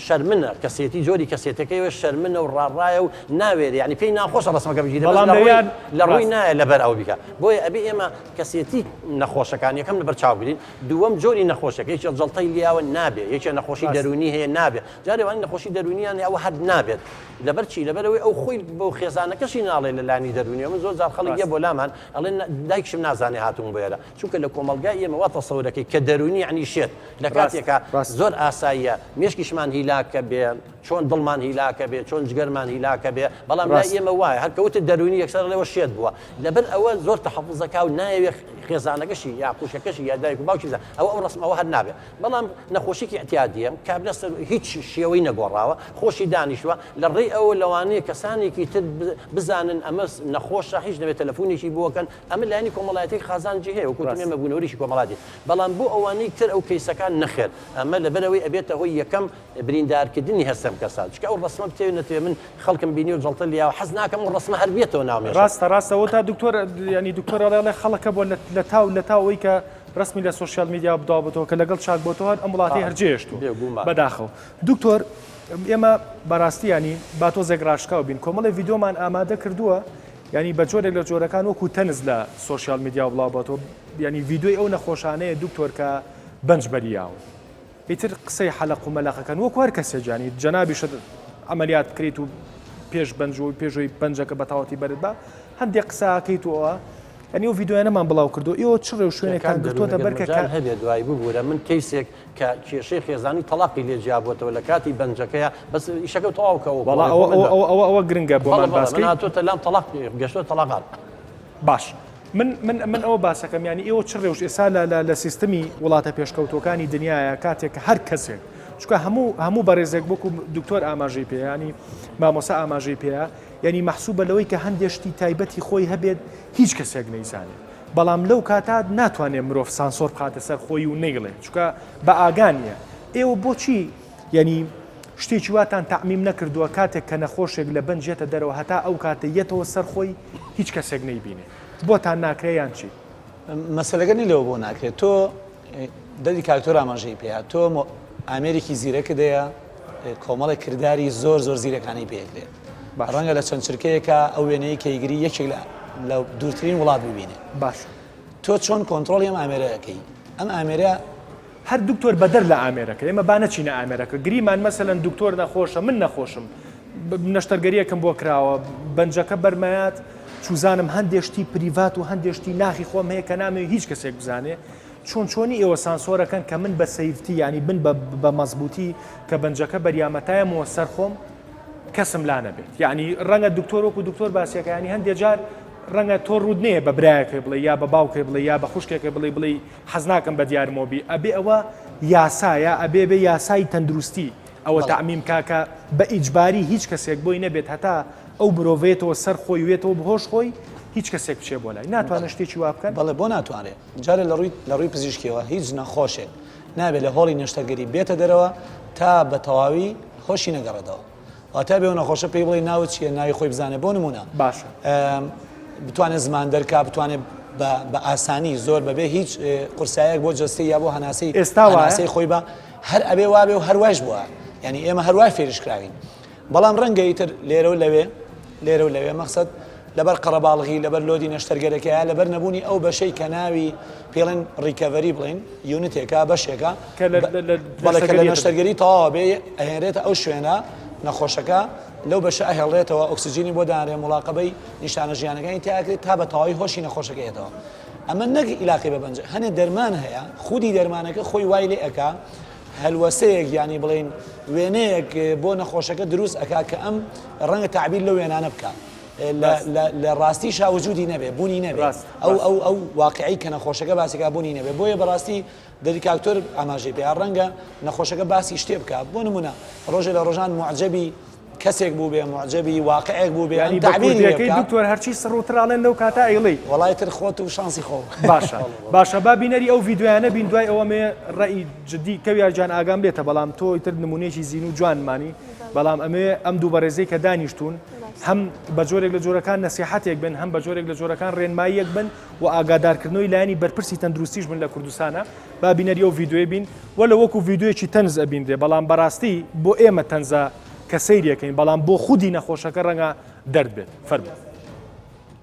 شەرمنە کەسێتی جۆری کەسێتەکەی وە شەرمنە و ڕاڕایە و ناوێرێ یعنی پێی ناخۆشە ڕەسمەکە بگیرێ بەس بەڵام لە ڕووی لەویان لە ڕووی ڕاست نایە لەبەر ئەو بیکا بۆیە ئەبێ ئێمە کەسێتی نەخۆشەکان یەکەم لەبەر چاو بگرین دووەم جۆری نەخۆشەکە یەکێ جەڵتەی لیاوە نابێ یەکێ نەخۆشی ڕاست دەروونی هەیە نابێ جارێ وانە نەخۆشی دەروونیان هەیە ئەوە هەر نابێت لەبەر چی لەبەر ئەوەی ئەو خۆی بۆ خێزانەکەشی ناڵێ لە لانی دەروونیەوە من زۆر جار خەڵک یە ڕاست بۆ لامان ئەڵێن دایکشم نازانێ هاتووم بۆ ئێرە چونکە لە کۆمەڵگای ئێمە وا تەسەورەکەی کە دەروونی یعنی شێت لە ڕاست کاتێکا ڕاست زۆر ئاساییە مێشکیشمان هیلاکە بێ چۆن دڵمان هیلاکە بێ چۆن جگەرمان هیلاکە بێ بەڵام لای ڕاست ئێمە وایە هەر کە وتت دەروونی یەکسەر ئەڵێ وە شێت بووە لەبەر ئەوە زۆر تەحەفوز ئەکا و نایەوێ خێزانەکەشی یا خوشکەکەشی یا دایک و باوکی بزانن ئەوە ئەو ڕەسمە ئەوە هەر نابێ بەڵام نەخۆشیکی ئیعتیادیە کابرا سەر هیچ شێوەی نەگۆڕاوە خۆشی دانیشتوە لە ڕێی ئەوە لەوانەیە کەسانێکی تر بزانن ئەمە نەخۆشە هیچ نەبێت تەلەفونێکی بۆکەن ئەمە لایەنی کۆمەڵایەتی قازانجی هەیە وەکو وتم ئێمە بوونەوەرێکی کۆمەڵاتی بەڵام بۆ ئەوانەی تر ئەو کەیسەکان نەخێر ئەمە لەبەرەوەی ئەبێتە هۆی یەکەم بریندارکردنی هەستەم کەسان چکە ئەو ڕسمە بتەوێ نەتەوێ من خەڵکم بینی و جەڵتە لیاوە حەز ناکەم ئەو ڕسمە هەر بێتەوە ناو مێشکم. ڕاستە ڕاستە ئەوە تا دکتۆر ینی دکتۆر ئەڵێ خەڵکە بۆ لە تاو لە تاو ئەوەی کە ڕەسمی لە social media بڵاو بۆتەوە کە لەگەڵ چاک بۆتەوە هەر ئەم وڵاتەی هەر جێهێشتووە بێگومان. بەداخەوە دکتۆر ئێمە بەڕاستی ینی با تۆزێک ڕاشکاو بین کۆمەڵێ ڤیدیۆمان ئامادە کردووە ینی بە جۆرێک لە جۆرەکان وەکو تەنز لە social media بڵاو بۆتەوە ینی ڤیدیۆی ئەو نەخۆشانەیە دکتۆر کە بەنج بەریاون ئیتر قسەی حەلەق و مەلەقەکەن وەکو هەر کەسێک یانی جەنابیشت عەمەلیات بکەیت و پێش بەنج و پێشەوەی بەنجەکە بە تەواوەتی بەرت بە هەندێک قسە ئەکەیت و ئەوە یانی ئەو ڤیدیۆیانەمان بڵاو کردو ئێوە چ ڕێ و شوێنێکتان کاک گرتووەتە دەروون بەر ئەگەر کە مەجال هەبێ دوای ببورە من کەیسێک کە کێشەی خێزانی تەڵاقی لێ جیابۆتەوە لە کاتی بەنجەکەیا بەس ئیشەکە تەواو کە وەکو وەڵا ئەڵێ ئەوە خۆ من ئەوە بە ئەوە ئەوە ئەوە گرنگە بەڵێ بۆمان بەڵێ باس من کەی هاتۆتە لام تەڵاق گەشتۆ تەڵاقان. باش من من من ئەوە باسەکەم یانی ئێوە چ ڕێوش ئێستا لە لە لە سیستمی وڵاتە پێشکەوتووەکانی دنیاە کاتێک کە هەر کەسێک چونکە هەموو هەموو بەڕێزێک وەکو دکتۆر ئاماژەی پێ ینی مامۆسا ئاماژەی پێیە یعنی مەحسوبە لەوەی کە هەندێک شتی تایبەتی خۆی هەبێت هیچ کەسێک نەیزانێت بەڵام لەو کاتات ناتوانێت مرۆڤ سانسۆر بخاتە سەر خۆی و نەیڵێ چونکە بە ئاگا نییە ئێوە بۆچی یعنی شتێکی واتان تەعمیم نەکردووە کاتێک کە نەخۆشێک لە بەنج یەتە دەرەوە هەتا ئەو کاتەی یەتەوە سەر خۆی هیچ کەسێک نەیبینێ بۆتان ناکرێ یان چی؟ مەسەلەکە نی لەوە بۆ ناکرێت تۆ دەدی کاکتۆر ئاماژەی پێ تۆ ئامێرێکی زیرەکت هەیە کۆمەڵێک کرداری زۆر زۆر زیرەکانەی پێکرێت ڕەنگە لە چەند چرکەیەکە ئەو وێنەیە کەیگری یەکێک لە دوورترین وڵات ببینێ باش تۆ چۆن کۆنترۆڵی ئەم ئامێرە ئەکەی ئەم ئامێرە. هەر دکتۆر بەدەر لە ئامێرەکە ئێمە با نەچینە ئامێرەکە گریمان مەسەلەن دکتۆر نەخۆشە من نەخۆشم نەشتەرگەریەکم بۆ کراوە بەنجەکە بەرمایات چوزانم هەندێ شتی private و هەندێ شتی ناخی خۆم هەیە کە نامەوێ هیچ کەسێک بزانێ چۆن چۆنی ئێوە سانسۆرەکەن کە من بە safety ینی بن بە مەزبوتی کە بەنجەکە بەریامەتایەمەوە سەر خۆم کەسم لا نەبێت یعنی ڕەنگە دکتۆر وەکو دکتۆر باسیەکە ینی هەندێ جار ڕەنگە تۆ ڕوود نەیە بە برایەکەی بڵێ یا بە باوکێ بڵێ یا بە خوشکێکە بڵێ بڵێ حەز ناکەم بە دیارمەوە بی ئەبێ ئەوە یاسایە ئەبێ بێ یاسای تەندروستی ئەوە تەعمیم کا کە بە ئیجباری هیچ کەسێک بۆی نەبێت هەتا ئەو مرۆڤێتەوە سەر خۆی وێتەوە بەهۆش خۆی هیچ کەسێک بچێ بۆ لای ناتوانێت شتێکی وا بکەن؟ بەڵێ بۆ ناتوانێت جارێ لە ڕووی لە ڕووی پزیشکیەوە هیچ نەخۆشێک نابێت لە هۆڵی نەشتەرگەری بێتە دەرەوە تا بە تەواوی هۆشی نەگەڕێتەوە واتە بێ و نەخۆشە پێی بڵێ ناوت چییە ناوی خۆی بزانێ بۆ نمونە باشە بتوانێت زمان دەرکا بتوانێت بە ئاسانی زۆر بەبێ هیچ قورسایەک بۆ جەستەی یا بۆ هەناسەی ئێستا هەناسەی خۆی بە هەر ئەبێ وابێ و هەروایش بووە یعنی ئێمە هەروای فێریش کراوین بەڵام ڕەنگە ئیتر لێرە و لەوێ لێرە و لەوێ مەقسەد لەبەر قەرەباڵغی لەبەر load ی نەشتەرگەرەکەیە لەبەر نەبوونی ئەو بەشەی کە ناوی پێڵێن recovery بڵێن unit ێکە بەشێکە کە لە بەڵێ کە لە نەشتەرگەری تەواوە بێ ئەهێنرێتە ئەو شوێنە نەخۆشەکە لەو بەشە ئەهێڵرێتەوە ئۆکسجینی بۆ دانرێ مڵاقەبەی نیشانە ژیانەکانی تیاکرێت تا بە تەواوی هۆشی نەخۆشەکە یەتەوە ئەمە نەک ئیلاقی بە بەنج هەنێ دەرمان هەیە خودی دەرمانەکە خۆی وای لێ ئەکا هەلوەسەیەک یانی بڵێین وێنەیەک بۆ نەخۆشەکە دروست ئەکا کە ئەم ڕەنگە تەعبیر لەو وێنانە بکا لە ڕاستیشا وجودی نەبێ بوونی نەبێ ئەو ئەو ئەو واقعی کە نەخۆشەکە باسیکا بوونی نەبێ بۆیە بەڕاستی دەریکاکتۆر ئاماژەی پێ ڕەنگە نەخۆشەکە باسی شتێ بکە بۆ نمونە ڕۆژێ لە ڕۆژان معجبی کەسێک بووبێ موعجەبی واقعێک بووبێ یانی بە کوردیەکەی دکتۆر هەرچی سڕ و تراڵێن لەو کاتە ئەیڵێی. وەڵای تر خۆت و شانسی خۆم. باشە باشە با بینەری ئەو ڤیدیۆیانە بین دوای ئەوە مێ ڕەئی جدی کەویار جان ئاگام لێتە بەڵام تۆ ئیتر نمونەیەکی زینوو جوانمانی بەڵام ئەمێ ئەم دوو بەڕێزەی کە دانیشتوون هەم بە جۆرێک لە جۆرەکان نەسیحەتێک بن هەم بە جۆرێک لە جۆرەکان ڕێنماییەک بن و ئاگادارکردنەوەی لایەنی بەرپرسی تەندروستیش بن لە کوردستانە با بینەری ئەو ڤیدیۆیە بین وەلە وەکو ڤیدیۆیەکی تەنز ئەبینرێ بەڵام بەڕاستی بۆ ئێمە تەنزە کە سەیریەکەین بەڵام بۆ خودی نەخۆشەکە ڕەنگە دەرد بێت فەرموو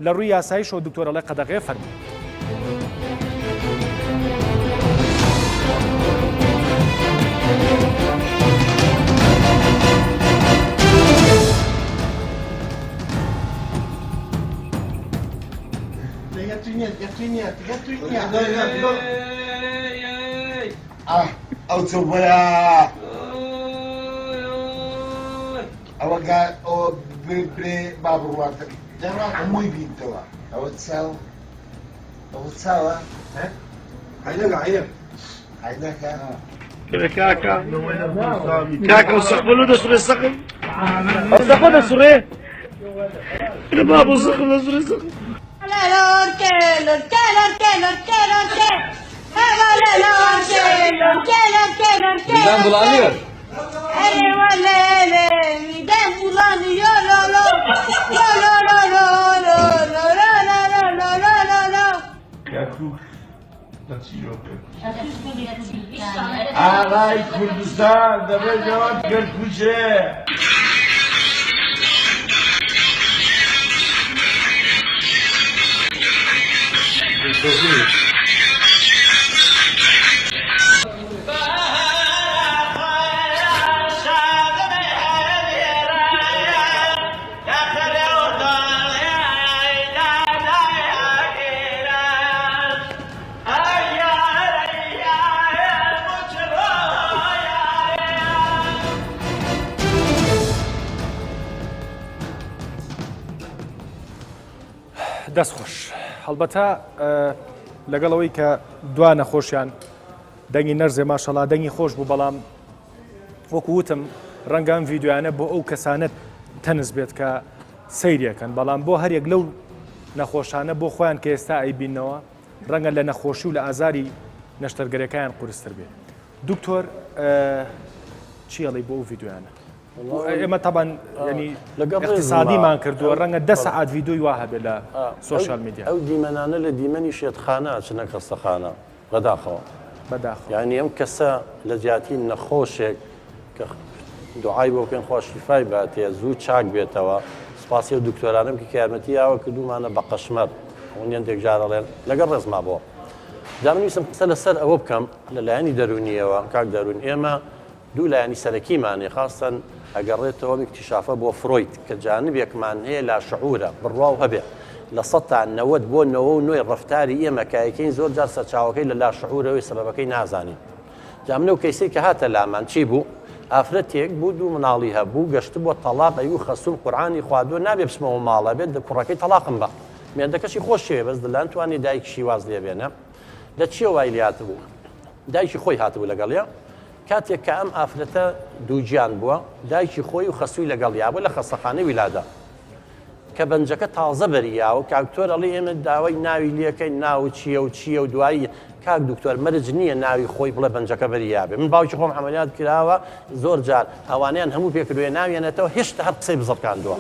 لە ڕووی یاساییشەوە دکتۆر ئەڵێ قەدەغەیە فەرموو. ئەو چۆبەیە ئەوە گا ئەوە برێ با بڕواتە هەمووی بینتەوە ئەوە چاو ئەوە چاوە عینەکە عینەک عینەکە کاکە کاکە ئەو سەقفە لۆ دەسوڕێ سەقف ئەو سەقفە دەسوڕێ بابۆ سەقف دەسوڕێ سەقف Midem bulanıyor. کەرکوک لە چیرۆکە ئاڵای کوردستان دەبێتەوە کەرکوکێ. دەست خۆش هەڵبەتە لەگەڵ ئەوەی کە دوا نەخۆشیان دەنگی نەرزێ ماشەڵا دەنگی خۆش بوو بەڵام وەکو وتم ڕەنگە ئەم ڤیدیۆیانە بۆ ئەو کەسانە تەنز بێت کە سەیرەکەن بەڵام بۆ هەرێک لەو نەخۆشانە بۆ خۆیان کە ئێستا ئەیبینەوە ڕەنگە لە نەخۆشی و لە ئازاری نەشتەرگەرەکەیان قورستر بێت دکتۆر چی ئەڵێی بۆ ئەو ڤیدیۆیانە ئێمە تەبان ینی لەگەڵ اقتصادیمان کردووە ڕەنگە دە سەعات ڤیدیۆی وا هەبێت لە social media ئەو دیمەنانە لە دیمەنی شێتخانە ئەچنە خەستەخانە بەداخەوە بەداخەوە یانی ئەم کەسە لە جیاتی نەخۆشێک کە دوعای بۆ بکەین خوا شیفای باتێ زوو چاک بێتەوە سوپاسی ئەو دکتۆرانەم کە یارمەتی یاوە کردوومانە بە قەشمەر ئەوە هەندێک جار ئەڵێن لەگەڵ ڕێزما بۆ. جا من ویستم قسە لەسەر ئەوە بکەم لە لایەنی دەروونییەوە کاک دەروون ئێمە دوو لایەنی سەرەکیمان هەیە خاستەن ئەگەڕێتەوە ئەم ئیکتیشافە بۆ فرۆید کە جانبێکمان هەیە لاشعورە بڕواو هەبێ 90% بۆ 99 ڕەفتاری ئێمە کە ئەیکەین زۆر جار سەرچاوەکەی لە لاشعورەوەی سەبەبەکەی نازانین جا من ئەو کەیسەی کە هاتە لامان چی بوو؟ ئافرەتێک بوو دوو مناڵی هەبوو گەشتبووە تەڵاق ئەیوو خەسووم قورعانی خواردووە نابێ بچمەوە ماڵ ئەبێت کوڕەکەی تەڵاقم بە مێردەکەشی خۆشیەوێ بەس دلان توانی دایکشی واز لێ بێنە لە چیەوە وای لێ هاتبوو دایکی خۆی هاتبوو لەگەڵیا کاتێک کە ئەم ئافرەتە دووگیان بووە دایکی خۆی و خەسووی لەگەڵیا بوو لە خەستەخانەی ویلادە کە بەنجەکە تازە بەریاوە کاکتۆر ئەڵێ ئێمە داوای ناوی لێکەین ناو چییە و چییە و دوایی کاک دکتۆر مەرج نییە ناوی خۆی بڵێ بەنجەکە بەریابێ من باوکی خۆم عملیات کراوە زۆر جار ئەوانیان هەموو پێکردوێ ناویانێتەوە هێشتا هەر قسەی بزڕکاندووە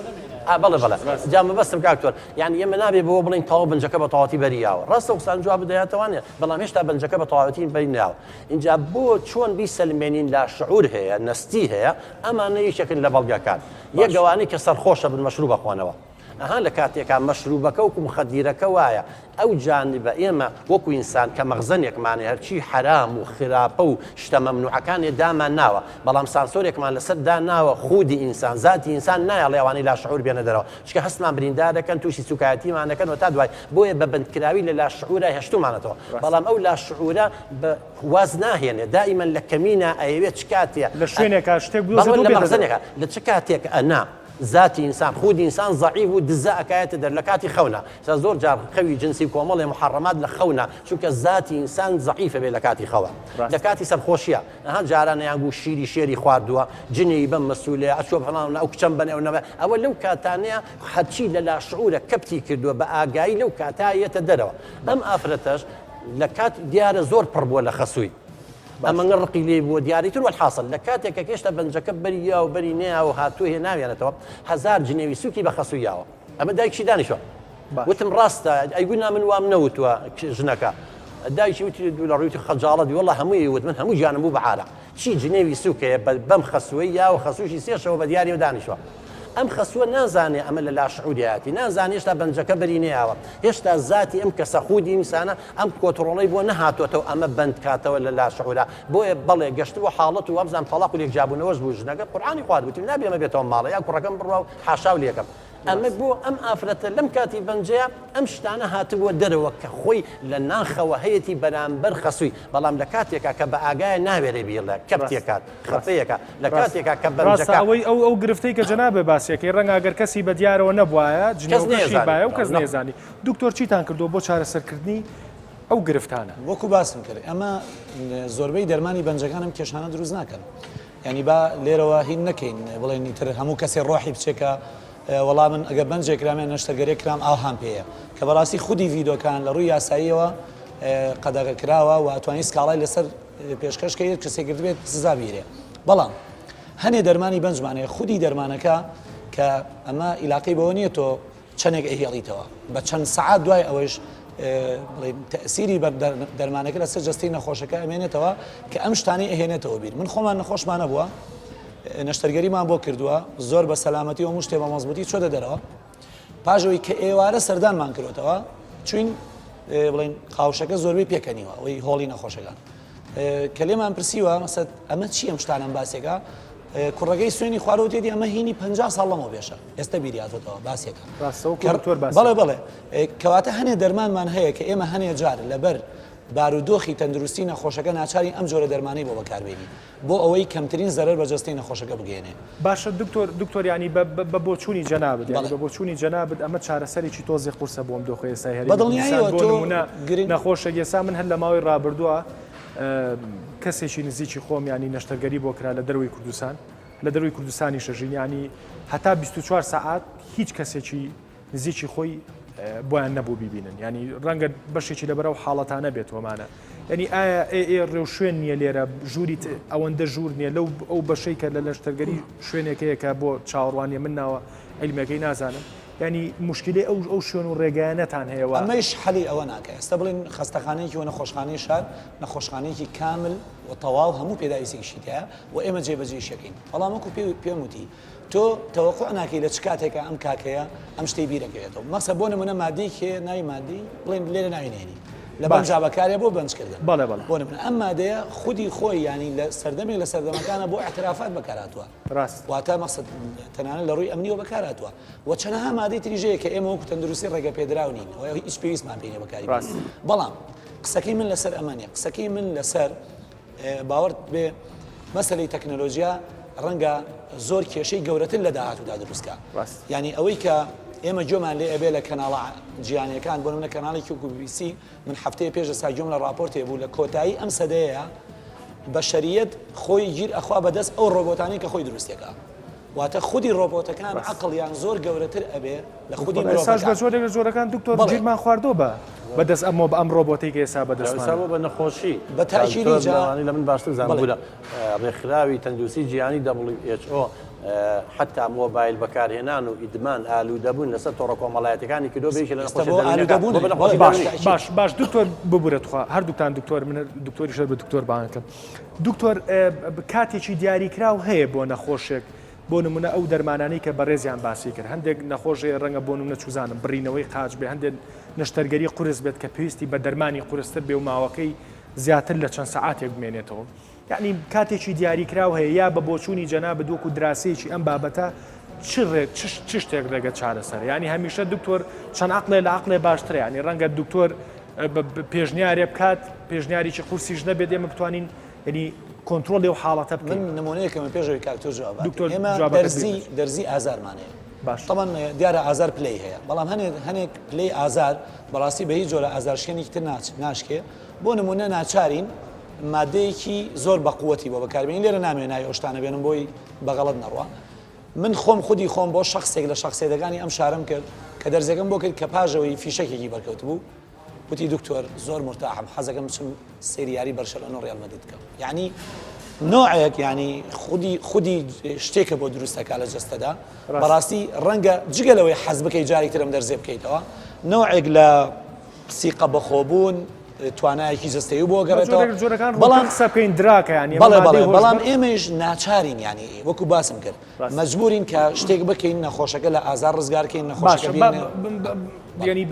بەڵێ بەڵێ جا مەبەستم کاک دکتۆر یان ئێمە نابێ بەوە بڵێین تەواو بەنجەکە بە تەواوەتی بەریاوە ڕاستە قسان جواب بدەیاتەوانێ بەڵام هێشتا بەنجەکە بە تەواوەتی بەری ناوە اینجا بۆ چۆن بیسەلمێنین لا شعور هەیە نەستی هەیە ئەمانە یەکێکن لە بەڵگەکان یەک ئەوانەی کە سەرخۆشە بن مەشروب ئەخۆنەوە ئەها لە کاتێکا مەشروبەکە وەکو مخەدیرەکە وایە ئەو جانبە ئێمە وەکو ئینسان کە مەخزەنێکمان هەیە هەرچی حەرام و خراپە و شتە مەمنوعەکانێ دامان ناوە بەڵام سانسۆرێکمان لەسەر داناوە خودی ئینسان زاتی ئینسان نایەڵێ ئەوانەی لاشعور بێنە دەرەوە چونکە هەستمان بریندار دەکەن تووشی سوکایەتیمان دەکەن و تا دوای بۆیە بە بەندکراوی لە لاشعورا هێشتومانەتەوە بەڵام ئەو لاشعورە بە واز ناهێنێ دائیمەن لە کەمینە ئەیەوێ چ کاتێ لە شوێنێکا شتێک بدۆزێتەوە بێتە دەرەوە. لە چ کاتێک ئەنا زاتی ئینسان خودی ئینسان زەعیف و دزە ئەکایەتە دەر لە کاتی خەونا ئێستا زۆر جار خەوی جنسی و کۆمەڵێ محەڕەمات لە خەونا چونکە زاتی ئینسان زەعیفە بێ لە کاتی خەوە لە کاتی سەرخۆشیە ئەها جاران ئەیان گوو شیری شێری خواردووە جنێی بەم مەسولەیە ئەچوە فڵان ئەو کچەم بەنێ ئەو نەبە ئەوە لەو کاتانەیە هەرچی لە لاشعورە کەپتی کردووە بە ئاگایی لەو کاتە یەتە دەرەوە ئەم ئافرەتەش لە کات دیارە زۆر پڕ بووە لە خەسووی ئەمەنگە ڕقی لێی بووە دیاری تر وەلحاسڵ لە کاتێک کە هێشتا بەنجەکە بەری یا و بەری نەیا و هاتووە هێناویانەتەوە هەزار جنێوی سووکی بە خەسووی یاوە ئەمە دایکشی دانیشتوە وتم ڕاستە ئەیگو نا من وام نەوتووە ژنەکە دایکی وتی دوو لە ڕووی خەجاڵەت بی وەڵا هەمووی وت من هەموو گیانم بوو بە عارەق چی جنێوی سووکەیە بەم خەسووەی یا و خەسووشی سێشەوە بە دیاریەوە دانیشتوە ئەم خەسووە نازانێ ئەمە لە لاشعوریایەتی، نازانێ هێشتا بەنجەکە بەری نەیاوە، هێشتا زاتی ئەم کەسە خودی ئینسانە ئەم کۆتڕۆڵەی بۆ نەهاتۆتەوە ئەمە بەند کاتەوە لە لاشعورا، بۆیە بەڵێ گەشتبووە حاڵەت و وابزانم تەڵاق و لێکجیابوونەوەش بوو ژنەکە قورعانی خوارد وتی نابێ ئەمە بێتەوە ماڵێ یا کوڕەکەم بڕوا و حاشاو لێکەم. ئەمە بۆ ئەم ئافرەتە لەم کاتی بەنجەیا ئەم شتانە هاتبووە دەرەوە کە خۆی لە ناخەوە هەیەتی بەرامبەر خەسووی، بەڵام لە کاتێکا کە بە ئاگایە ناوێرێ بیڵێ، کەپتێکات، خەفەیەکە، لە کاتێکا کە ڕاستە بەنجەکە. ئەوەی ئەو ئەو گرفتەی کە جەنابت باسیەکەی ڕەنگە ئەگەر کەسی بە دیارەوە نەبوایە کەس جنێوەکەشی نەیەزانی. بایە و کەس نا. نەیەزانی. دکتۆر چیتان کردووە بۆ چارەسەرکردنی ئەو گرفتانە؟ وەکو باسم کرد ئەمە زۆربەی دەرمانی بەنجەکان ئەم کێشانە دروست ناکەن. یانی با لێرەوە هین نەکەین بڵێن ئیتر هەموو کەسێ ڕۆحی بچێ کە وەڵا من ئەگەر بەنجێک کرام یان نەشتەرگەرێک کرام ئاوهام پێیە کە بەڕاستی خودی ڤیدۆکان لە ڕووی یاساییەوە قەدەغە کراوە و ئەتوانی سکاڵای لەسەر پێشکەش کەیت کەسێک گرتبێت سزا بیرێ بەڵام هەنێ دەرمانی بەنجمان هەیە خودی دەرمانەکە کە ئەمە ئیلاقەی بەوە نییە تۆ چەندێک ئەیهێڵیتەوە بە چەند سەعات دوای ئەوەیش بڵێین تەئسیری بەر دەرمانەکە لەسەر جەستەی نەخۆشەکە ئەمێنێتەوە کە ئەم شتانەی ئەهێنێتەوە بیر من خۆمان نەخۆشمان نەبووە نەشتەرگەریمان بۆ کردووە زۆر بە سەلامەتی و شتێ بە مەزبوطی چۆتە دەرەوە پاش ئەوەی کە ئێوارە سەردانمان کرۆتەوە چوین بڵێن قاوشەکە زۆربەی پێکەنیوە ئەوەی هۆڵی نەخۆشەکان کە لێمان پرسیوە مەسەد ئەمە چی ئەم شتانەم باسێکە کوڕەکەی سوێنی خوارەوە تێدی ئەمە هینی پ ساڵ لەمەوە پێشە ئێستا بیری هاتۆتەوە باسێکە بەڵێ بەڵێ کەواتە هەنێ دەرمانمان هەیە کە ئێمە هەنێ جار لەبەر بارودۆخی تەندروستی نەخۆشەکە ناچاری ئەم جۆرە دەرمانەی بۆ بەکاربێنی بۆ ئەوەی کەمترین زەرەر بە جەستەی نەخۆشەکە بگەێنێ. باشە دکتۆر دکتۆر یانی بە بۆچوونی جەنابت یانی بە بۆچوونی جەنابت ئەمە چارەسەرێکی تۆزێ قورسە بۆ ئەم دۆخەی ئێستای هەرێمی کوردستان بۆ نموونە نەخۆشێک ئێستا من هەر لە ماوەی ڕابردووە کەسێکی نزیکی خۆم ینی نەشتەرگەری بۆ کرا لە دەروی کوردستان لە دەروی کوردستانی شەژین ینی هەتا 24 سەعات هیچ کەسێکی نزیکی خۆی بۆیان نەبوو بیبینن ینی ڕەنگە بەشێکی لەبەرەو حاڵەتانە بێت وەمانە ینی ئایا ئێ ئێ ڕێوشوێن نییە لێرە ژووری ئەوەندە ژوور نییە لەو ئەو بەشەی کە لە نەشتەرگەری شوێنێکەیە کە بۆ چاوەڕوانیە من ناوە عیلمەکەی نازانم یانی موشکیلەی ئەو ئەو شوێن و ڕێگایانەتان هەیە وا. ئەمەیش حەلی ئەوە ناکا. ئێستا بڵێین خەستەخانەیەکی و نەخۆشخانەی شار نەخۆشخانەیەکی کامل و تەواو هەموو پێداویستێکیشی تیایە و ئێمە جێبەجێیشی ئەکەین. بەڵام وەکو پێ پێم وتی تۆ تەوەقوع ناکەی لە چ کاتێکا ئەم کاکەیە ئەم شتەی بیر ئەکەوێتەوە. مەسە بۆ نموونە مادەیەک هەیە ناوی مادەی بڵێین لێرە ناوی نەهێنین. لە بەنجا بەکارێ بۆ بەنجکردن. بەڵێ بەڵێ. بۆ نمونە ئەم مادەیە خودی خۆی یانی لە سەردەمێک لە سەردەمەکانە بۆ ئیعترافات بەکارهاتووە. ڕاست. واتە مەقسەد تەنانەت لە ڕووی ئەمنیەوە بەکارهاتووە و چەنەها مادەی تریش هەیە کە ئێمە وەکو تەندروستی ڕێگە پێدراو نین و هیچ پێویستمان پێی نیە بەکاری بێنین. ڕاست. بەڵام قسەکەی من لەسەر ئەمە نیە قسەکەی من لەسەر باوەڕت بێ مەسەلەی تەکنەلۆجیا ڕەنگە زۆر کێشەی گەورەتر لە داهاتوودا دروست کا. ڕاست. یانی ئەوەی کە ئێمە گوێمان لێ ئەبێ لە کەناڵە جیهانیەکان بۆ نمونە کەناڵێکی وەکو بی بی سی من هەفتەیە پێش ئێستا گوێم لە ڕاپۆرتێ بوو لە کۆتایی ئەم سەدەیە بەشەریەت خۆی گیر ئەخوا بەدەست ئەو ڕۆبۆتانەی کە خۆی دروستێکا واتە خودی ڕۆبۆتەکان عەقڵیان زۆر گەورەتر ئەبێ لە خودی ئێستاش بە مرۆڤەکان. جۆرێک لە جۆرەکان دکتۆر بەڵێ. گیرمان خواردووە بە بەدەست ئەم ئەم ڕۆبۆتەی کە ئێستا ئێستا بەدەستمانە. بۆ بە نەخۆشی بە تاکیدی دکتۆر جا لەوانەیە لە من باشتر بزانن بەڵێ. بورە ڕێکخراوی تەندروستی جیهانی WHO حەتا مۆبایل بەکارهێنان و ئیدمان ئالوودەبوون لەسەر تۆڕە کۆمەڵایەتیەکانی کردووە بە یەکێ لە ئێستا نەخۆشیە بۆ دەروونیەکان ئالوودەبوون بۆ بە بەڵێ نەخۆشی باش دەروونی. تاکید. باش باش دکتۆر ببورە تخوا هەردووکتان دکتۆر من دکتۆریش هەر بە دکتۆر بانگ کەم دکتۆر کاتێکی دیاریکراو هەیە بۆ نەخۆشێک بۆ نمونە ئەو دەرمانانەی کە بەڕێزیان باسی کرد هەندێک نەخۆش هەیە ڕەنگە بۆ نمونە چوزانم بڕینەوەی قاچ بێ هەندێک نەشتەرگەری قورس بێت کە پێویستی بە دەرمانی قورستر بێ و ماوەکەی زیاتر لە چەند سەعاتێک بمێنێتەوە یەعنی کاتێکی دیاریکراو هەیە یا بە بۆچوونی جەنابت وەکو دراسەیەکی ئەم بابەتە چ ڕێ چ چ شتێک ڕێگە چارەسەرە یعنی هەمیشە دکتۆر چەند عەقڵێ لە عەقڵێ باشترە یعنی ڕەنگە دکتۆر پێشنیارێ بکات پێشنیارێکی قورسیش نەبێت ئێمە بتوانین یعنی کۆنترۆڵی ئەو حاڵەتە بکەین. من نمونەیەکم پێش ئەوەی کاک تۆ جواب دکتۆر ئێمە جوابەکەت دەرزی بێت. دەرزی ئازارمان هەیە باش. طبعا دیارە ئازار پلەی هەیە بەڵام هەنێک هەنێک پلەی ئازار بەڕاستی بە هیچ جۆرە ئازارشکێنێکی تر ناچ ناشکێ بۆ نمونە ناچارین مادەیەکی زۆر بەقوەتی بۆ بەکاربێنین لێرە نامەوێ ناوی ئەو شتانە بێنم بۆی بە غەڵەت نەڕوا من خۆم خودی خۆم بۆ شخصێک لە شخصێتەکانی ئەم شارم کرد کە دەرزەکەم بۆ کرد کە پاژەوەی فیشەکێکی بەرکەوتبوو وتی دکتۆر زۆر مرتاحم حەزەکەم بچم سەیری یاری بەرشەلۆنە و ڕیال مەدرید بکەم یعنی نوعێک یعنی خودی خودی شتێکە بۆ دروستەکە لە جەستەدا بەڕاستی ڕەنگە جگە لەوەی حەز بکەی جارێک ترم دەرزێ بکەیتەوە نوعێک لە سیقە بەخۆبوون توانایەکی جەستەیی بۆ گەڕێتەوە جۆرەکان بەڵام قسە بکەین دراکە یانی بەڵێ بەڵێ بەڵام ئێمەیش ناچارین یانی وەکو باسم کرد مەجبورین کە شتێک بکەین نەخۆشەکە لە ئازار ڕزگارکەین نەخۆشەکە ینی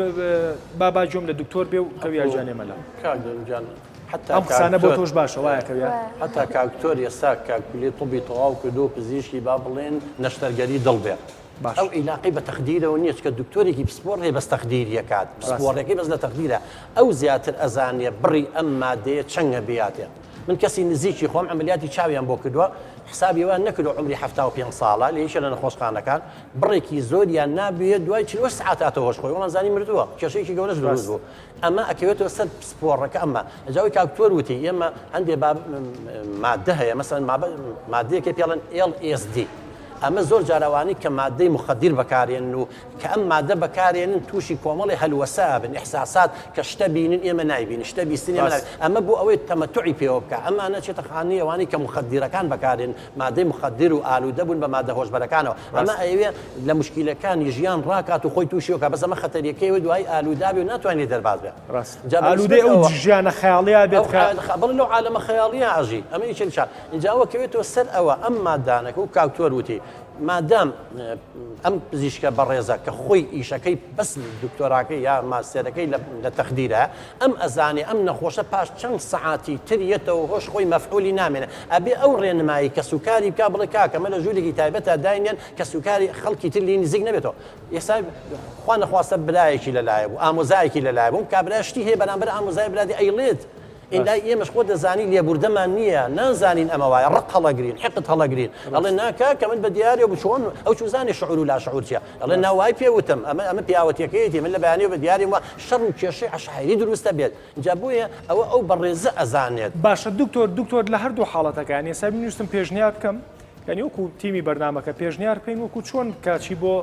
با با گوێم لە دکتۆر بێ و کەویا گیان ئێمە لە کاک دەروون گیان حتا ئەم قسانە بۆ تۆش باشە وایە کەویا حتا کاکتۆر ئێستا کاکولی طبی تەواو کردو پزیشکی با بڵێن نەشتەرگەری دڵ بێ باش. ئەو عیلاقەی بە تەخدیرەوە نییە چکە دکتۆرێکی پسپۆڕ هەیە بەس تەخدیری ئەکات پسپۆڕەکەی بەس لە تەخدیرە ئەو زیاتر ئەزانێ بڕی ئەم مادەیە چەنگە بیاتێ من کەسی نزیکی خۆم عملیاتی چاویان بۆ کردووە حسابی وان نەکردو عمری 75 ساڵە لە یەکێ لە نەخۆشخانەکان بڕێکی زۆریان نابێت دوای 48 سعات هاتەوە هۆش خۆی وەڵام زانی مردووە کێشەیەکی گەورەش دروست بوو ئەمە ئەکەوێتەوە سەر پسپۆڕەکە ئەمە ئەجا ئەوەی کاک تۆر وتی ئێمە هەندێ مادە هەیە مەسەن مادەیەکە پێڵێن LSD ئەمە زۆر جار ئەوانەی کە مادەی مخدر بەکارێنن و کە ئەم مادە بەکارێنن تووشی کۆمەڵی هەلوەسە ئەبن ئیحساسات کە شتە بینن ئێمە نایبینن شتە بیستن ئێمە ڕاست. ئەمە بۆ ئەوەی تەمەتوعی پێوە بکا ئەمانە چێتە خانەی ئەوانەی کە مخدرەکان بەکارێن مادەی مخدر و ئالوودە بوون بە مادە هۆشبەرەکانەوە ئەمە ڕاست. ئەیەوێ لە موشکیلەکانی ژیان ڕاکات و خۆی تووشی بکا بەس ئەمە خەتەریەکەی ئەوەی دوایی ئالوودابێ و ناتوانێ لێی دەرباز بێ ڕاست. جا بە ئالوودەی نسبەت ئەو ئەوە ژیانە خەیاڵییە بێت ئەو کە عا بەڵێ لەو عالەمە خەیاڵییە ئەژی ئەمە یەکێ لە چا ئینجا ئەوە کەوێتەوە سەر ئەوە ئەم مادانە کە وەک کاک تۆر وتی مادام ئەم پزیشکە بەڕێزە کە خۆی ئیشەکەی بەس دکتۆراکەی یا ماستێرەکەی لە تەخدیرە ئەم ئەزانێ ئەم نەخۆشە پاش چەند سەعاتی تر یەتەوە هۆش خۆی مەفعولی نامێنێ ئەبێ ئەو ڕێنمایی کەسوکاری بکا بڵێ کاکە مە لە ژوورێکی تایبەتا داینێن کەسوکاری خەڵکی تر لێی نزیک نەبێتەوە ئێستا خوا نەخواستە برایەکی لەلایە بوو ئامۆزایەکی لەلایە بوو کابرا شتی هەیە بەرامبەر ئامۆزای برادی ئەیڵێت ئیلای ئێمەش خۆت دەزانی لێبوردەمان نییە نازانین ئەمە وایە ڕق هەڵەگرین حقد هەڵەگرین ئەڵێ نا کاکە من بە دیاریەوە بوو چۆن ئەو چوزانێ شعور و لاشعور چیە ئەڵێ نا وای پێ وتم ئەمە ئەمە پیاوەتیەکەیەتی من لە بەیانیەوە بە دیاریم وا شەڕ و کێشەی عەشایری دروستە بێت جا بۆیە ئەوە ئەو بەڕێزە ئەزانێت. باشە دکتۆر دکتۆر لە هەردوو حاڵەتەکە یانی ئێستا من ویستم پێشنیار بکەم یانی وەکو تیمی بەرنامەکە پێشنیار بکەین وەکو چۆن کاچی بۆ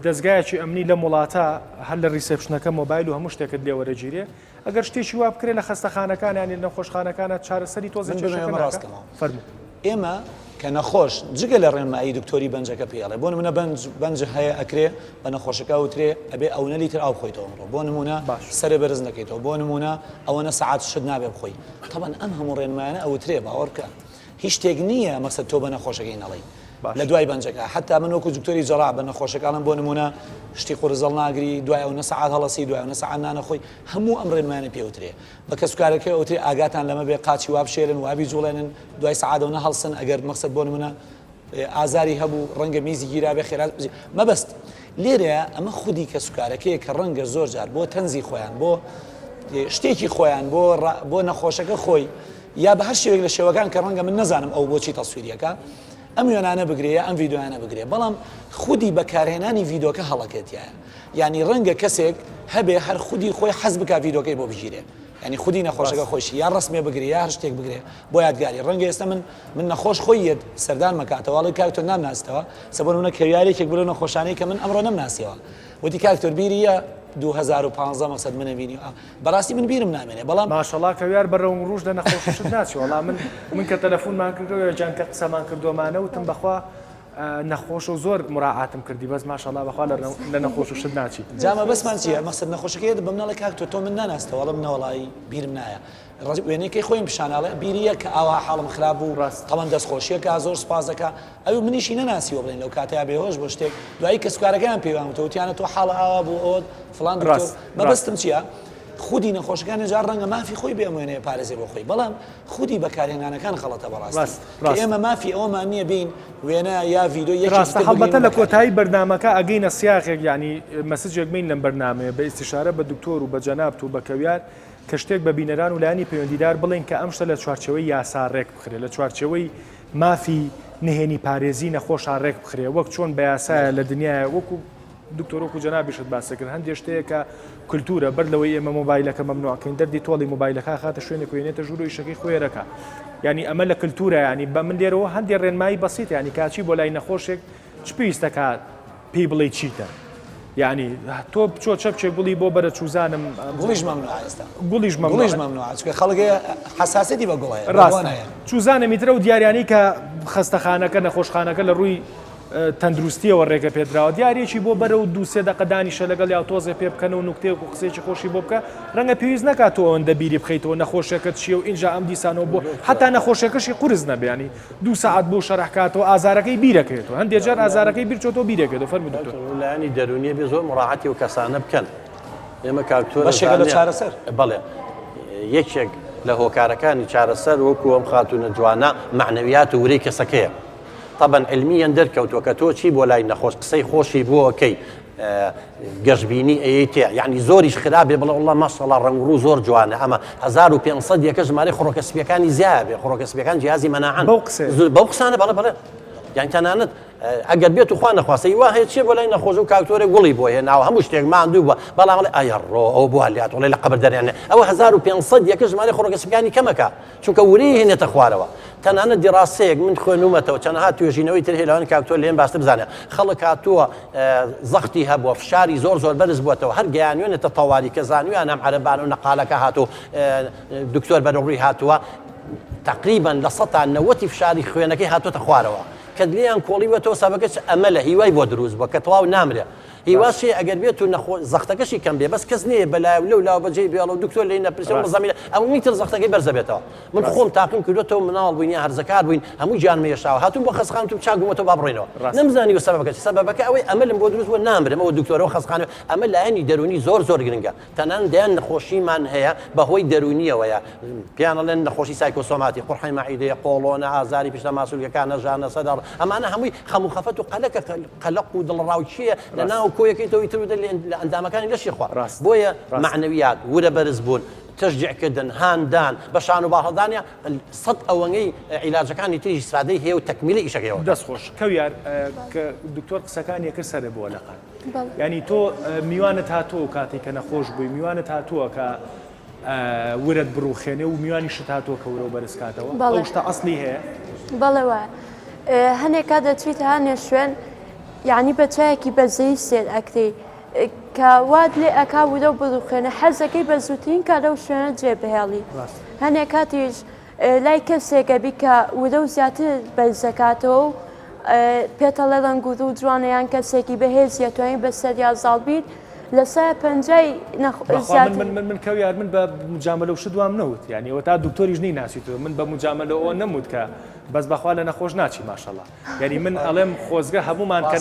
دەزگایەکی ئەمنی لەم وڵاتە هەر لە reception ەکە مۆبایل و هەموو شتێکت لێ وەرەگیرێ ئەگەر شتێکی وا بکرێت لە خەستەخانەکان یان لە نەخۆشخانەکانە چارەسەری تۆزێ من کێشەکە بمەوێ ناکا؟ ڕاست کەمەوە. فەرموو. ئێمە کە نەخۆش جگە لە ڕێنمایی دکتۆری بەنجەکە پێی ئەڵێ بۆ نمونە بەنج بەنج هەیە ئەکرێ بە نەخۆشەکە ئەوترێ ئەبێ ئەونە لیتر ئاو بخۆیتەوە ئەمڕۆ بۆ نمونە باش. سەرێ بەرز نەکەیتەوە بۆ نمونە ئەوەنە سەعات شت نابێ بخۆی تەبعەن ئەم هەموو ڕێنمایانە ئەوترێ باوەڕ بکە هیچ شتێک نییە مەسەل تۆ بە نەخۆشەکەی نەڵێی. لە دوای بەنجەکە حتا من وەکو دکتۆری جەڕاح بە نەخۆشەکانم بۆ نمونە شتی قورس هەڵناگری دوای ئەو نە سەعات هەڵەسی دوای ئەو نە سەعات نانەخۆی هەموو ئەم ڕێنمایانە پێوترێ بە کەسوکارەکەی ئەوترێ ئاگاتان لەمە بێ قاچی وا بشێلن وا بیجوڵێنن دوای سەعات ئەو نە هەڵسن ئەگەر مەقسەد بۆ نمونە ئازاری هەبوو ڕەنگە میزی گیرابێ خێرا مەبەست لێرەیە ئەمە خودی کەسوکارەکەیە کە ڕەنگە زۆر جار بۆ تەنزی خۆیان بۆ شتێکی خۆیان بۆ بۆ نەخۆشەکە خۆی یا بە هەر شێوەیەک لە شێوەکان کە ڕەنگە من نەزانم ئەو بۆچی تەسویریەکە ئەم وێنانە بگرێ یا ئەم ڤیدۆیانە بگرێ بەڵام خودی بەکارهێنانی ڤیدۆکە هەڵەکەتیایە یعنی ڕەنگە کەسێک هەبێ هەر خودی خۆی حەز بکا ڤیدۆکەی بۆ بگیرێ یعنی خودی نەخۆشەکە خۆشی یا ڕسمێ بگرێ یا هەر شتێک بگرێ بۆ یادگاری ڕەنگە ئێستا من من نەخۆش خۆی یەت سەردان مەکاتەوە ئەڵێ کاک تۆ نامناسیتەوە سە بۆ نمونە کەویارێکێک بوو لەو نەخۆشانەی کە من ئەمڕۆ نەمناسیەوە وتی کاک تۆر بیریە 2015 مەقسەد منە بینی بەڕاستی من بیرم نامێنێ بەڵام ماشەڵا کەویار بە رەونگ ڕووش لە نەخۆشیشت ناچی وەڵا من من کە تەلەفونمان کردەوە جان کە قسەمان کردووەمانە وتم بەخوا نەخۆش و زۆر مراعاتم کردی بەس ماشەڵا بەخوا لە نەخۆش و شت ناچی جا مەبەستمان چییە مەقسەد نەخۆشەکە یەت بە منەڵێ کاک تۆ تۆ من ناناستەوە ئەڵێم نەوەڵایی بیرم نایە ڕەجەب وێنەکەی خۆیم پیشان ئەڵێ بیریە کە ئاوها حاڵم خراپ بوو ڕاست. تەمەن دەستخۆشیەکە زۆر سوپاس دەکا ئەوی منیشی نەناسیوە بڵێن لەو کاتەیا بێهۆش بۆ شتێک دوایی کەسوکارەکەیان پێیوان وتەوە وتیانە تۆ حاڵە ئاوا بوو ئەوە فڵان دکتۆر ڕاست. مەبەستم چییە خودی نەخۆشەکان جار ڕەنگە مافی خۆی بێ ئەم وێنەیە پارێزێ بۆ خۆی بەڵام خودی بەکارهێنانەکان غەڵەتە بەڕاستی ڕاست. کە ڕاست. ئێمە مافی ئەوەمان نییە بین وێنە یا ڤیدیۆی یەکێکی ڕاستە تر بگرین هەڵبەتە و لە بەکاری کۆتایی بەرنامەکە ئەگەینە سیاقێک یانی مەسجێک بین لەم بەرنامەیە بە ئیستیشارە بە دکتۆر و بە جەنابت و بە کەویار کە شتێک بە بینەران و لایەنی پەیوەندیدار بڵێین کە ئەم شتە لە چوارچێوەی یاسا رێک بخرێ، لە چوارچێوەی مافی نهێنی پارێزی نەخۆشا رێک بخرێ، وەک چۆن بە یاسایە لە دنیایە وەکو دکتۆر وەکو جەنابیشت باست کرد هەندێ شت هەیە کە کلتورە بەر لەوەی ئێمە مۆبایلەکە مەمنوع کەین دەردی تۆڵی مۆبایلەکە خاتە شوێنێک و ێنێتە ژوور و ئیشەکەی خۆیەرەکە یعنی ئەمە لە کلتورە ینی بە من لێرەوە هەندێ ڕێنمایی بەسیت ینی کاچی بۆ لای نەخۆشێک چ پێویستەکات پێی بڵێی چیتە؟ یەعنی تۆ بچۆ چەپکێ گوڵی بۆ بەرە چوزانم گوڵیش مەمنوعە ئێستا گوڵیش مەمنوعە گوڵیش مەمنوعە چونکە خەڵک حەساسیەتی بە گوڵ هەیە بە ڕاستە بۆن هەیە چوزانم ئیتر ئەو دیاریانەی کە خەستەخانەکە نەخۆشخانەکە لە ڕووی تەندروستیەوە ڕێگە پێدراوە دیارێکی بۆ بەرە و دوو سێ دەقە دانیشە لەگەڵ یا تۆزێ پێ بکەنە و نوکتەیەک و قسەیەکی خۆشی بۆ بکە ڕەنگە پێویست نەکات تۆ ئەوەندە بیری بخەیتەوە نەخۆشیەکەت چییە و ئینجا ئەم دیسانەوە بۆ حتا نەخۆشیەکەشی قورس نەبێ ینی دوو سەعات بۆ شەرح کاتەوە ئازارەکەی بیرەکەوێتەوە هەندێ جار ئازارەکەی بیرچۆتەوە بیرەکەێتەوە فەرموو دکتۆر. لایەنی دەروونیە بێ زۆر مڕاعەتی ئەو کەسانە بکەن ئێمە کاکتۆر بەشێکە لە چارەسەر بەڵێ یەکێک لە هۆکارەکانی چارەسەر وەکو ئەم خاتوونە جوانە مەعنەویات و ورەی کەسەکەیە طبعا علمیان دەرکەوتووە کە تۆ چی بۆ لای نەخۆش قسەی خۆشی بۆ کەی گەشبینی ئەیەی تێ یعنی زۆریش خراپ بێ بڵێ والله ماشاءالله ڕەنگ ڕوو زۆر جوانە ئەمە 1500 یەکە ژمارەی خڕۆکە سپیەکانی زیایە بێ خڕۆکە سپیەکان جیهازی مەناعەن بەو قسەیە زۆر بەو قسانە بەڵێ بەڵێ یان تەنانەت ئەگەر بێت و خوا نەخواستە وا هەیە چیە بۆ لای نەخۆش و کاکتۆرێک گوڵی بۆ هێناوە هەموو شتێک ماندوو بووە بەڵام ئەڵێ ئایا ڕۆ ئەو بۆ هەلیات وڵێ لە قەبر دەرێنێ ئەوە 1500 یەکە ژمارەی خڕۆکە سپیەکانی کەمەکە چونکە ورەی هێنێتە خوارەوە تەنانەت دیڕاسەیەک من خوێنومەتەوە چەنەها توێژینەوەی تر هەیە لەوانە کاک تۆ لێم باشتر بزانێ خەڵک هاتووە زەختی هەبووە فشاری زۆر زۆر بەرز بووەتەوە هەر گەیانوێنێتە تەواری کە زانویان ئەم عەرەبان و نەقالەکە هاتوو دکتۆر بەرەو ڕووی هاتووە تقریبا لە سەتا نەوەتی فشاری خوێنەکەی هاتووەتە خوارەوە کە لێیان کۆڵیوەتەوە سەبەکەش ئەمە لە هیوای بۆ دروست بووە کە تەواو نامرێ هیوا چیە ئەگەر بێت و نەخۆ زەختەکەشی کەم بێ بەس کەس نییە بەلای و لەو لاوە بەجێی بێڵە و دکتۆر لێی نەپرسێ و مەزامی ئەوەی تر زەختەکەی بەرز دەبێتەوە من خۆم تاقیم کردوێتەوە مناڵ بووین یا هەرزەکار بووین هەموو گیانم هێشتاوە هاتووم بۆ خەستەخانە وتم چاک بوومەتەوە با بڕۆینەوە نەمزانیوە سەبەبەکە چیە سەبەبەکە ئەوەی ئەمەلم بۆ دروست بووە نامرم ئەوە دکتۆرەوە خەستەخانە ئەمە لایەنی دەروونی زۆر زۆر گرنگە تەنانەت دەیان نەخۆشیمان هەیە بەهۆی دەروونیەوەیە پێیان ئەڵێن نەخۆشی سایکۆسۆماتی، قوڕحەی مەعیدەیە، قۆڵۆنە، ئازاری پشتە ماسولکەکانە، ژانە سەر، ئەمانە هەمووی خەم و خەفەت و قەلەکە، قەلەق و دڵەڕاوکێیە لە ناو کۆیەکەیتەوە ئیتر و لە ئەندامەکانی لەشی خوا. بۆیە مەعنەویات، ورە بەرز بوون، تەشجیع کردن، هاندان، بە شان و باڵ هەڵدانیا سەت ئەوەنەی عیلاجەکانی تریش ئیسفادەی هەیە و تەکمیلی ئیشەکەی ئەوەکەن. دەست خۆش کەویار کە دکتۆر قسەکانی ئەکرد سەرت بووە لەقان یانی تۆ میوانت هاتووە و کاتێک کە نەخۆش بووی میوانت هاتووە کە ورەت بڕوخێنێ و میوانیشت هاتووە کە ورەو بەرز کاتەوە ئەو شتە ئەسڵی هەیە؟ بەڵێ وایە هەنێک کات دەچیتە هەنێ شوێن یعنی بە چایەکی بەزەیی سێر ئەکرێی کە وات لێ ئەکا ورەو بڕوخێنێ حەزەکەی بە زووترین کات لەو شوێنە جێ بهێڵی هەنێ کاتیش لای کەسێک ئەبی کە ورە و زیاتر بەرزەکاتەوە و پێتەڵێ ڕەنگ و ڕوو جوانە یان کەسێکی بەهێزیە توانی بەسەریا زاڵ بیت. لە سای پەنجای بەخوا من من من کەویار من بە مجاملە و شت وام نەوت یعنی ئەوە تا دکتۆریش نی ناسیتەوە من بە مجاملە ئەوە نەموت کە بەس بەخوا لە نەخۆش ناچی ماشەڵا یعنی من ئەڵێم خۆزگە هەمومان کە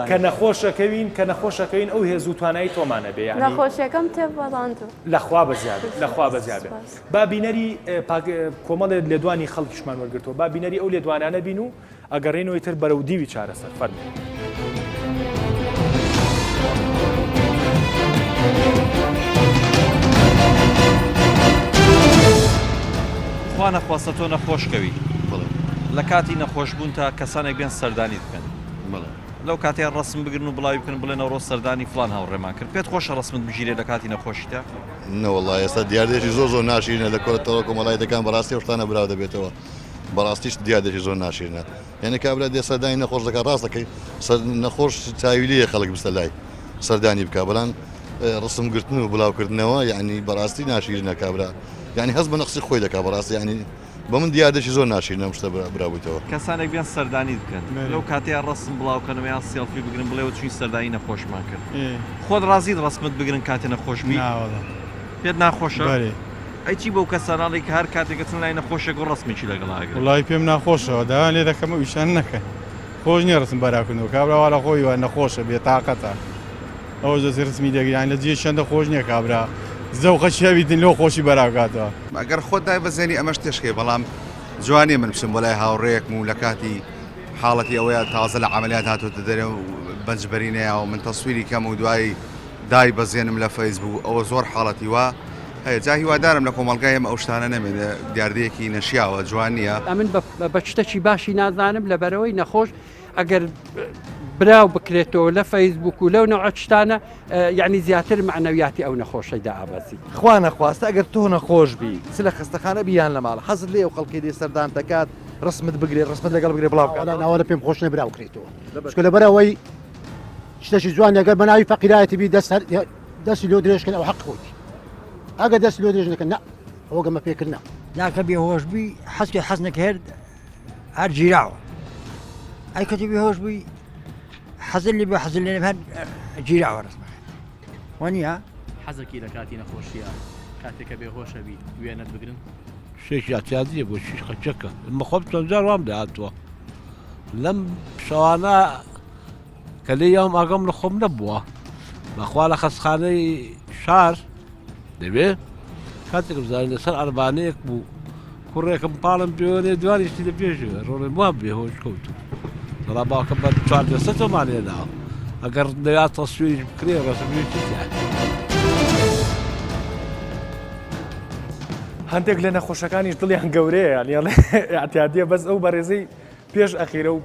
کە نەخۆشەکەوین کە نەخۆشەکەوین ئەو هێز و توانایی تۆمانە بێ یعنی نەخۆشیەکەم تێپەڕاندوو لەخوا بەزیاد لەخوا بەزیاد با بینەری کۆمەڵێ لێدوانی خەڵکیشمان وەرگرتووە با بینەری ئەو لێدوانانە بین و ئەگەڕێینەوە تر بەرەو دیوی چارەسەر فەرموو. خوا نەخواستە تۆ نەخۆش کەوی لە کاتی نەخۆشبوونتا کەسانێک بێن سەردانیت بکەن لەو کاتەیە ڕەسم بگرن و بڵاوی بکەن بڵێن ئەوڕۆ سەردانی فڵان هاوڕێمان کرد پێت خۆشە ڕەسمت بگیرێ لە کاتی نەخۆشیتا؟ نەوەڵا ئێستا دیاردەیەکی زۆر زۆر ناشیرینە لە کۆرە تۆڕە کۆمەڵایەتەکان بەڕاستی ئەو شتانە براو دەبێتەوە بەڕاستیش دیاردەیەکی زۆر ناشیرنە یعنی کابرا دێ سەردانی نەخۆش دەکات ڕاست دەکەی سەر نەخۆش چاوی لێیە خەڵک بستە لای سەردانی بکە بەڵام ڕسم گرتن و بڵاوکردنەوە یعنی بەڕاستی ناشیرنە کابرا یعنی هەست بە نەقسی خۆی دەکات بەڕاستی یعنی بە من دیاردەکی زۆر ناشیرنە ئەم شتە برابوویتەوە. کەسانێک بێن سەردانیت بکەن لەو کاتەیا ڕەسم بڵاو کەنەوە یان سێڵفی بگرن بڵێ چوین سەردانی نەخۆشمان کرد خۆت ڕازیت ڕەسمت بگرن کاتێ نەخۆش بی؟ ناوەڵا. پێت ناخۆشە؟ بەرێ. ئەی چی بەو کەسانە ئەڵێی کە هەر کاتێک ئەچن لای نەخۆشێک و ڕەسمێکی لەگەڵا ئەگرن؟ وەڵایی پێم ناخۆشە داوایان لێ دەکەم ئەو ئیشانە نەکەن خۆش نییە ڕسم بەراکردنەوە کابرا وا لە خۆی وا نەخۆشە بێتاقەتە ئەوەش دەستی ڕسمی لێگری یانی لە جێی چەندە خۆش نییە کابرا زەوقەکی هەبیتن لۆ خۆشی بەراکاتەوە. ئەگەر خۆت دایبەزێنی ئەمەش تێشکەی بەڵام جوان نییە من بچم بۆ لای هاوڕێیەکم و لە کاتی حاڵەتی ئەوەیە تازە لە عەمەلیات هاتۆتە دەرێ و بەنج بەرینەیە و من تەسویری کەم و دوایی دای بەزێنم لە فەیسبوک ئەوە زۆر حاڵەتی وا هەیە جا هیوادارم لە کۆمەڵگای ئێمە ئەو شتانە نەمێنێ دیاردەیەکی نەشیاوە جوان نییە. ئەمن بە شتەکی باشی نازانم لەبەرئەوەی نەخۆش ئەگەر براو بکرێتەوە لە فەیسبوک و لەو نەوعە شتانە یعنی زیاتر مەعنەویاتی ئەو نەخۆشەی دائەبەزی. خوا نەخواستە ئەگەر تۆ نەخۆش بی چ لە خەستەخانە بی یان لە ماڵ حەزت لێیە ئەو خەڵکەی دێ سەردانت دەکات ڕسمت بگرێ ڕسمت لەگەڵ بگرێ بڵاو بکاتەوە؟ ناوەڵا پێم خۆش نیە براو بکرێتەوە چونکە لەبەرئەوەی شتێکی جوان ئەگەر بە ناوی فەقیرایەتی بی دەست هەر دەستی لۆ درێژ کەن ئەو حەق خۆیتی ئەگەر دەست لۆ درێژ نەکەن نا ئەوە گەمە پێکردنە. لاکە بێهۆش بووی حەزکە حەز نەکە هەر هەر گیراوە ئەی کە تۆ بێهۆش بووی حەزت لێ بێ حەزت لێ نەبێ هەر گیراوە ڕەسمەکە وەنیە؟ حەزەکی لە کاتی نەخۆشیە کاتێک کە بێهۆشە بی وێنەت بگرن؟ شتێکی ئەعتیادیە بۆ چی خەچەکە من خۆم چەند جار وام لێهاتووە لەم شەوانە کە لێ یاوم ئاگام لە خۆم نەبووە بەخوا لە خەستخانەی شار دەبێ کاتێک بزانین لەسەر عربانەیەک بوو کوڕێکم پاڵم پێوەێ دوانیشتی لە پێشەوە ڕۆڵێ وا بێهۆش کەوت بەڵا باوکە بە چوار دەستە تۆمانێ ناوە ئەگەر دەیا تەسویریش بکرێ ڕەسمیشی تیا. هەندێک لە نەخۆشەکانیش دڵیان گەورەیە یانی ئەڵێ ئیعتیادیە بەس ئەو بەڕێزەی پێش ئەخیرە و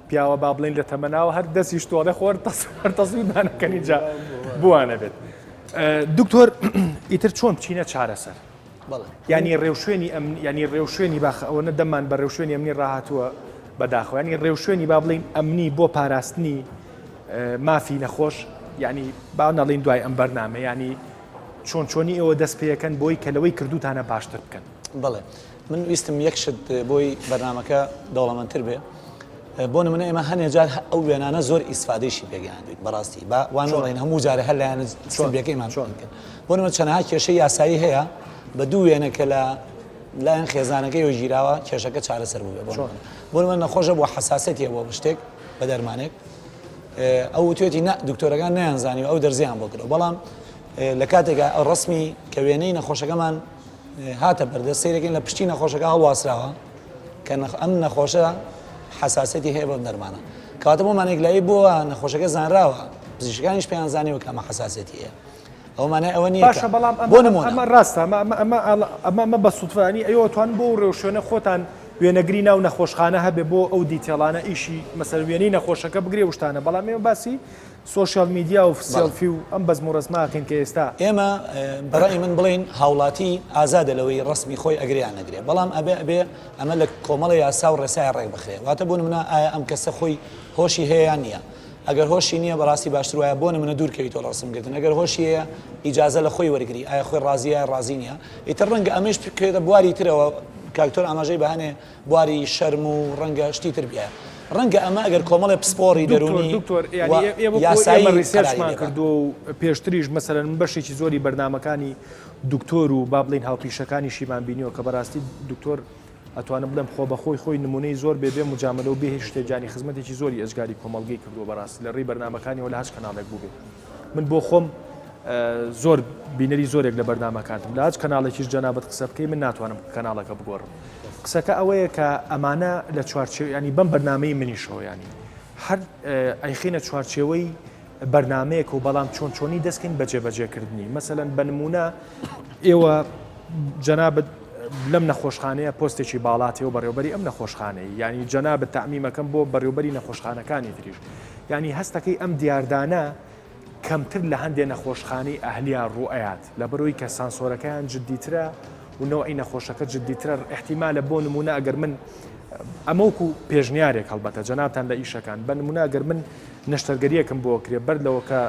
پیاوە با بڵین لە تەمەناوە هەر دەستی شتۆڵێ خۆر هەر تەسویرمان ئەکەن ئینجا بوانە بێت دکتۆر ئیتر چۆن بچینە چارەسەر ینی ڕێوشوێنی ئەم ینی ڕێوشوێنی باخ ئەوە دەمان بە ڕێوشوێنی ئەمنی ڕاهاتووە بەداخەوە ینی ڕێوشوێنی با بڵین ئەمنی بۆ پاراستنی مافی نەخۆش ینی با نەڵین دوای ئەم بەرنامە ینی چۆن چۆنی ئێوە دەست پێەکەن بۆی کە لەوەی کردوتانە باشتر بکەن بەڵێ من ویستم یەک شت بۆی بەرنامەکە دەوڵەمەندتر بێ بۆ نمونە ئێمە هەنێ جار ئەو وێنانە زۆر ئیسفادەیشی پێگەیاندوین بەڕاستی با وان نەڵێین هەموو جارێ هەر لایەنە سلبیەکەیمان چۆن بکەن بۆ نمونە چەنەها کێشەی یاسایی هەیە بە دوو وێنە کە لە لایەن خێزانەکەیەوە گیراوە کێشەکە چارەسەر بوو بێ بۆ نمونە نەخۆشە بۆ حەساسەتیە بۆ شتێک بە دەرمانێک ئەو وتوێتی نا دکتۆرەکان نەیانزانی و ئەو دەرزیان بۆ کردەوە بەڵام لە کاتێکا ئەو ڕسمی کە وێنەی نەخۆشەکەمان هاتە بەردەست سەیرەکەین لە پشتی نەخۆشەکە هەڵواسراوە کە ئەم نەخۆشە حەساسیەتی هەیە بەم دەرمانە کەواتە بۆ مانێک لایی بۆوە نەخۆشەکە زانراوە پزیشکانیش پێیان زانیوە کە ئەمە حەساسیەتی هەیە ئەو مانای ئەوە نییە باشە بەڵام بۆ نمونە ئەمە ڕاستە ئەمە ئەمە ئەمە ئەمە بە سوتفانی ئەوە توان بۆ ڕێوشوێنە خۆتان وێنەگری ناو نەخۆشخانە هەبێ بۆ ئەو detail انە ئیشی مەسەر وێنەی نەخۆشەکە بگرێ وشتانە بەڵام ئێمە باسی social media و سێڵفی و ئەم بەزم و ڕەزمە ئەکەین کە ئێستا. ئێمە بە ڕەئی من بڵێین هاوڵاتی ئازادە لەوەی ڕەسمی خۆی ئەگرێ یان نەگرێ بەڵام ئەبێ ئەبێ ئەمە لە کۆمەڵێ یاسا و ڕێسایە ڕێک بخرێ واتە بۆ نمونە ئایا ئەم کەسە خۆی هۆشی هەیە یان نییە ئەگەر هۆشی نییە بەڕاستی باشتر وایە بۆ نمونە دوور کەویتەوە لە ڕەسم گرتن ئەگەر هۆشی هەیە ئیجازە لە خۆی وەرگری ئایا خۆی ڕازیە یان ڕازی نییە ئیتر ڕەنگە ئەمەیش بکەوێتە بواری ترەوە کاکتۆر ئاماژەی بە هەنێ بواری شەرم و ڕەنگە شتی تر بیایە. ڕەنگە ئەمە ئەگەر کۆمەڵێ پسپۆڕی دەروونی دکتۆر و یاسایی ئێمە research مان قەراری لێ بە. کردووە و پێشتریش مەسەلەن من بەشێکی زۆری بەرنامەکانی دکتۆر و با بڵێین هاوپیشەکانیشیمان بینیوە کە بەڕاستی دکتۆر ئەتوانم بڵێم خۆبەخۆی خۆی نمونەی زۆر بێ بێ مجاملە و بێ هیچ شتێک گیانی خزمەتێکی زۆری ئێجگاری کۆمەڵگەی کردووە بەڕاستی لە ڕێی بەرنامەکانیەوە لە هەچ کەناڵێک بووبێ من بۆ خۆم زۆر بینەری زۆرێک لە بەرنامەکانتم لە هەچ کەناڵێکیش جەنابت قسە بکەی من ناتوانم کەناڵەکە بگۆڕم قسەکە ئەوەیە کە ئەمانە لە چوارچێوە ینی بەم بەرنمەی منیشەوە ینی هەر ئەیخینە چوارچێوەی بەرنمەیەک و بەڵام چۆن چۆنی دەستکەین بە جێبەجێکردنی مەسەلەن بە نمونە ئێوە جەنابت لەم نەخۆشخانەیە پۆستێکی باڵاتێ و بەڕێوبەری ئەم نەخۆشخانەی ینی جەنابت تەعمیمەکەم بۆ بەڕێوبەری نەخۆشخانەکانی تریش ینی هەستەکەی ئەم دیاردانە کەمتر لە هەندێ نەخۆشخانەی ئەهلیا ڕووئەیات لەبەرئەوەی کە سانسۆرەکەیان جدیترە و نەوعی نەخۆشەکە جدیترە ئیحتیمالە بۆ نمونە ئەگەر من ئەمە وەکو پێشنیارێک هەڵبەتە جەنابتان لە ئیشەکان بە نمونە ئەگەر من نەشتەرگەریەکم بۆ کرێ بەر لەوە کە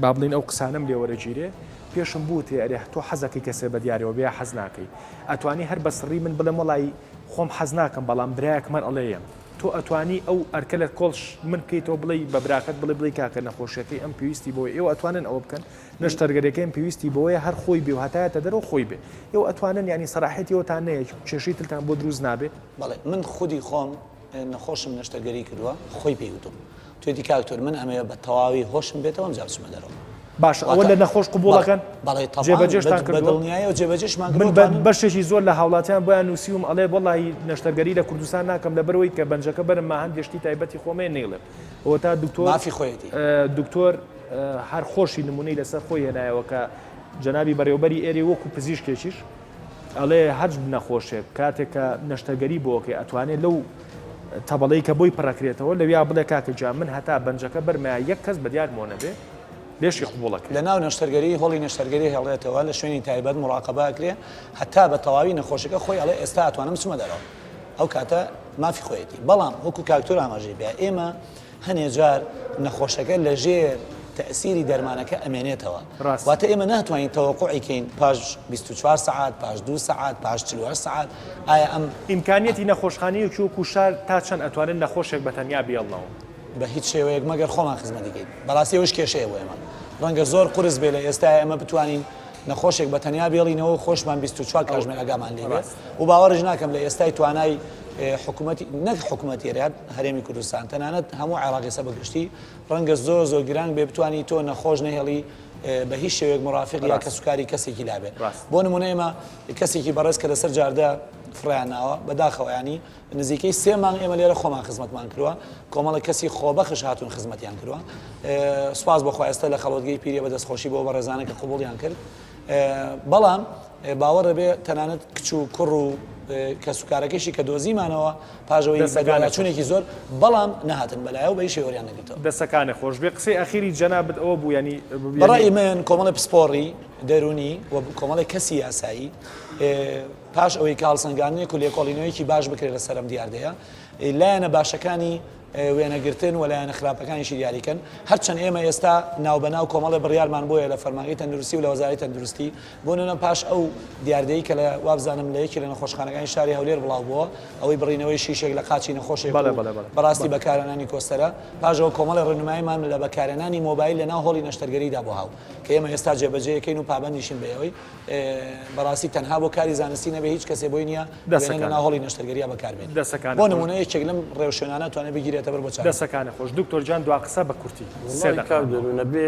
با بڵین ئەو قسانەم لێ وەرەگیرێ پێشم بوتێ ئەرێ تۆ حەزەکەی کەسێ بە دیارەوە بێ حەز ناکەی ئەتوانی هەر بە سڕی من بڵێم وەڵی خۆم حەز ناکەم بەڵام برایەکم هەر ئەڵێ یەم تۆ ئەتوانی ئەو ئەرکە لە کۆڵ من بکەیتەوە بڵێی بە براکەت بڵێ بڵێی کاکە نەخۆشیەکەی ئەم پێویستی بۆیە ئێوە ئەتوانن ئەوە بکەن نەشتەرگەریەکەی ئەم پێویستی بۆیە هەر خۆی بێ و هەتایەتە دەرەوە خۆی بێ ئێوە ئەتوانن یانی سەراحەتی ئەوتان نەیە کێشەی ترتان بۆ دروست نابێ؟ بەڵێ من خودی خۆم نەخۆشم نەشتەرگەری کردووە خۆی پێی وتوم توێتی کاک تۆر من ئەمەوێ بە تەواوی هۆشم بێتەوە ئەمجا بچمە دەرەوە. باشە ئەوە لە نەخۆش قبوڵەکەن؟ بەڵێ تەبعەن جێبەجێشتان بە کردووە؟ دڵنیایەوە جێبەجێشمان من کردووە بە توانم بەشێکی زۆر لە هاوڵاتیان بۆیان نووسیوم ئەڵێ وەڵاهی نەشتەرگەری لە کوردستان ناکەم لەبەرئەوەی کە بەنجەکە بەرم ما هەندێ شتی تایبەتی خۆم هەیە نەیڵێم ئەوەتا دکتۆر مافی خۆیەتی. دکتۆر هەر خۆشی نمونەی لەسەر خۆی هێنایەوە کە جەنابی بەڕێوەبەری ئێرەی وەکو پزیشکێکیش ئەڵێ هەرج نەخۆشێک کاتێک کە نەشتەرگەری بۆکەی ئەتوانێت لەو تەبەڵەی کە بۆی پڕەکرێتەوە لەویا بڵێ کاکە گیان من هەتا بەنجەکە بەرمایە یەک کەس بەدیار مۆ نەبێ لێشی قبوڵەکرێ. لەناو نەشتەرگەری هۆڵی نەشتەرگەری هێڵرێتەوە لە شوێنی تایبەت موڕاقەبە ئەکرێ هەتا بە تەواوی نەخۆشەکە خۆی ئەڵێ ئێستا ئەتوانم بچمە دەرەوە ئەو کاتە مافی خۆیەتی بەڵام وەکو کاکتۆر ئاماژەی پێ ئێمە هەنێ جار نەخۆشەکە لە ژێر تەئسیری دەرمانەکە ئەمێنێتەوە ڕاستە. واتە ئێمە ناتوانین تەوەقوعی کەین پاش 24 سەعات پاش دوو سەعات پاش 48 سەعات ئایا ئەم ئیمکانیەتی نەخۆشخانەیەکی وەکو شار تا چەند ئەتوانن نەخۆشێک بە تەنیا بێڵنەوە؟ بە هیچ شێوەیەک مەگەر خۆمان خزمەتی کەین. بەڕاستی ئەوەش کێشەیە بۆ ئێمە. ڕەنگە زۆر قورس بێ لە ئێستایا ئێمە بتوانین نەخۆشێک بە تەنیا بێڵینەوە و خۆشمان 24 کاژمێر ئاگامان لێ بێ و باوەڕیش ناکەم لە ئێستای توانای حکوومەتی نەک حکوومەتی هەرێم هەرێمی کوردستان تەنانەت هەموو عێراقی سە بە گشتی ڕەنگە زۆر زۆر گرانگ بێ بتوانی تۆ نەخۆش نەهێڵی بە هیچ شێوەیەک مڕافق یا کەسوکاری کەسێکی لابێ بۆ نمونە ئێمە کەسێکی بەڕێز کە لەسەر جاردە فڕیان ناوە بەداخەوە ینی نزیکەی سێ مانگ ئێمە لێرە خۆمان خزمەتمان کردووە، کۆمەڵێک کەسی خۆبەخش هاتوون خزمەتیان کردووە. سوپاس بۆ خوا ئێستا لە خەڵوەتگەی پیریە بە دەستخۆشی بۆ بەڕێزانە کە قبوڵیان کرد. بەڵام باوەڕ بێ تەنانەت کچ و کوڕ و کەسوکارەکەشی کە دۆزیمانەوە پاش ئەوەی بەدواداچوونێکی زۆر بەڵام نەهاتن بەلایەوە بە هیچ شێوەیەک وەریان نەگرتەوە. دەسەکانت خۆش بێ. قسەی ئەخیری جەنابت ئەوە بوو یانی بە ڕەئی من کۆمەڵێ پسپۆڕی دەروونی و کۆمەڵێک کەسی یاسایی پاش ئەوەی کە هەڵسەنگاندنێک و لێکۆڵینەوەیەکی باش بکرێت لەسەر ئەم دیاردەیە، لایەنە باشەکانی وێنەگرتن و لایەنە خراپەکانیشی دیاریکەن. هەرچەند ئێمە ئێستا ناوبەناو کۆمەڵێ بڕیارمان بۆیە لە فەرمانگەی تەندروستی و لە وەزارەتی تەندروستی، بۆ نمونە پاش ئەو دیاردەی کە لە وابزانم لە یەکێ لە نەخۆشخانەکانی شاری هەولێر بڵاو بووە، ئەوەی بڕینەوەی شیشێک لە قاچی نەخۆشێک و بەڕاستی بەکارهێنانی کۆستەرە، پاش ئەوە کۆمەڵێ ڕێنماییمان لە بەکارهێنانی مۆبایل لەناو هۆڵی نەشتەرگەریدا بۆ هاو کە ئێمە ئێستا جێبەجێیەکەین و پابەندیشین بەیەوەی. بەڕاستی تەنها بۆ کاری زانستی نەبێ هیچ کەسێ بۆی نییە وێنە لە ناو هۆڵی نەشتەرگەرییا بەکار بێنێ. دەسەکانت بۆ خۆش. نموونە یەکێک لەم ڕێوشوێنانە توانێ بگیرێتە بەر بۆ چارەسەر. دەسەکانت خۆش دکتۆر گیان دوا قسە بە کورتی سێ وەڵڵاهی دەقە کاک ماوە. دەروون ئەبێ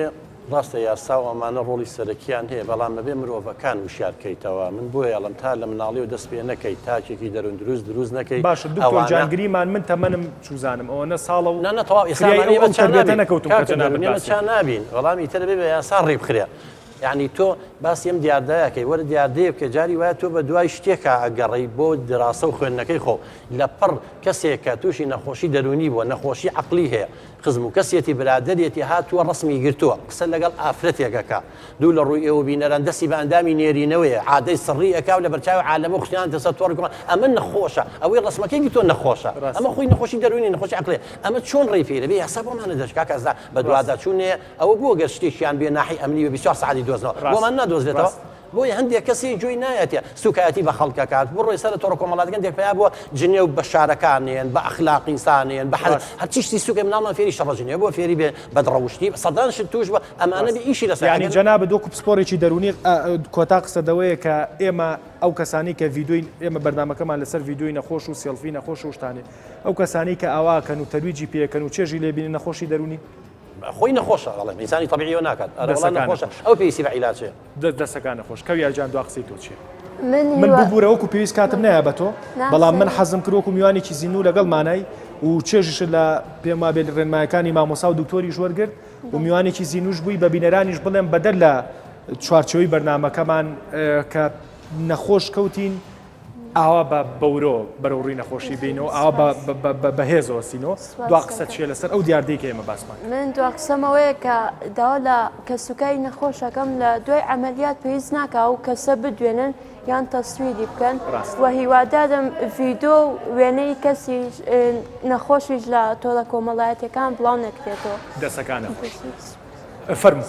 ڕاستە یاسا و ئەمانە ڕۆڵی سەرەکیان هەیە بەڵام ئەبێ مرۆڤەکان وشیار کەیتەوە من بۆیە ئەڵێم تا لە مناڵیەوە دەست پێ نەکەی تاکێکی دەروون دروست دروست نەکەی باشە دکتۆر ئەوانە گیان گریمان من تەمەنم چوزانم ئەوەنە ساڵە و نا نا تەواو ئێستا فریای ئەمانە ئەو ئێمە ئەو چا تەربیەتە نابین نەکەوتم کە کاکە جەنابت دەروون ئێمە باسی چا نابین بەڵام ئیتر ئەبێ بە یاسا ڕێ بخرێ یەعنی تۆ باسی ئەم دیاردەیە ئەکەی وەرە دیاردەیە بکە جاری وایە تۆ بە دوای شتێکا ئەگەڕێی بۆ دراسە و خوێندنەکەی خۆ لە پڕ کەسێک کە تووشی نەخۆشی دەروونی بووە نەخۆشی عەقلی هەیە خزم و کەسیەتی برادەرێتی هاتووە ڕەسمی گرتووە قسە لەگەڵ ئافرەتێک ئەکا دوو لە ڕووی ئێوە بینەران دەستی بە ئەندامی نێرینەوەیە عادەی سڕی ئەکا و لە بەرچاوی عالەمە و خستیانەتە سەر تۆڕی کۆمەڵ ئەمە نەخۆشە ئەوەی ڕەسمەکەی گرتووە نەخۆشە ئەمە خۆی نەخۆشی دەروونی نەخۆشی عەقلیە ئەمە چۆن ڕێی پێ دەبێ یاسا بۆمانە دەرچ کاکە ئەزا بەدواداچوونێ ئەوە بۆ گەر شتێکیان بێ ناحی ئەمنی بێ 24 سەعاتی دۆزنەوە ڕاست بۆمان نادۆزرێتەوە ڕاست. بۆیە هەندێک کەسی گوێی نایەتێ سوکایەتی بە خەڵک ئەکات بڕۆی سەر تۆڕە کۆمەڵاتەکان دێک پەیا بووە جنێو بە شارەکانێن بە ئەخلاق ئینسانێن بە حەز هەرچی شتی سوکە مناڵمان فێری شەڕە جنێو بووە فێری بێ بەدڕەوشتی سەدان شت توش بووە ئەمانە بێ ئیشی لەسەر یانی جەنابت وەکو پسپۆڕێکی دەروونی کۆتا قسە دەوەیە کە ئێمە ئەو کەسانی کە ڤیدۆی ئێمە بەرنامەکەمان لەسەر ڤیدۆی نەخۆش و سێڵفی نەخۆش و شتانێ ئەو کەسانی کە ئاواکەن و تەرویجی پێکەن و چێژی لێبینن نەخۆشی دەروونی خۆی نەخۆشە ئەڵێم ئینسانی تەبیعی ئەوە ناکات ئەرە وەڵا نەخۆشە ئەو پێویستی بە عیلاج هەیە. دەسەکانت خۆش کەویار جان دوا قسەی تۆ چیە؟ من ببورە وەکو پێویست کاتم نایە بە تۆ بەڵام من حەزم کرد وەکو میوانێکی زیندوو لەگەڵ مانای و چێژیشت لە پێم وابێت ڕێنمایەکانی مامۆسا و دکتۆریش وەرگرت و میوانێکی زیندوش بووی بە بینەرانیش بڵێم بەدەر لە چوارچێوەی بەرنامەکەمان کە نەخۆش کەوتین ئاوا بە بەورۆ بەرەو ڕووی نەخۆشی بینەوە ئاوا بە بەهێزەوە سینەوە دوا قسە چیە لەسەر ئەو دیاردەی کە ئێمە باسمان من دوا قسەمەوەیە کە داوا لە کەسوکاری نەخۆشەکەم لە دوای عملیات پێویست ناکا و کەسە بدوێنن یان تەسویری بکەن و هیوادارم ڤیدۆ و وێنەی کەسی نەخۆشیش لە تۆڕە کۆمەڵایەتیەکان بڵاو نەکرێتەوە. دەسەکانت خۆش. فەرموو.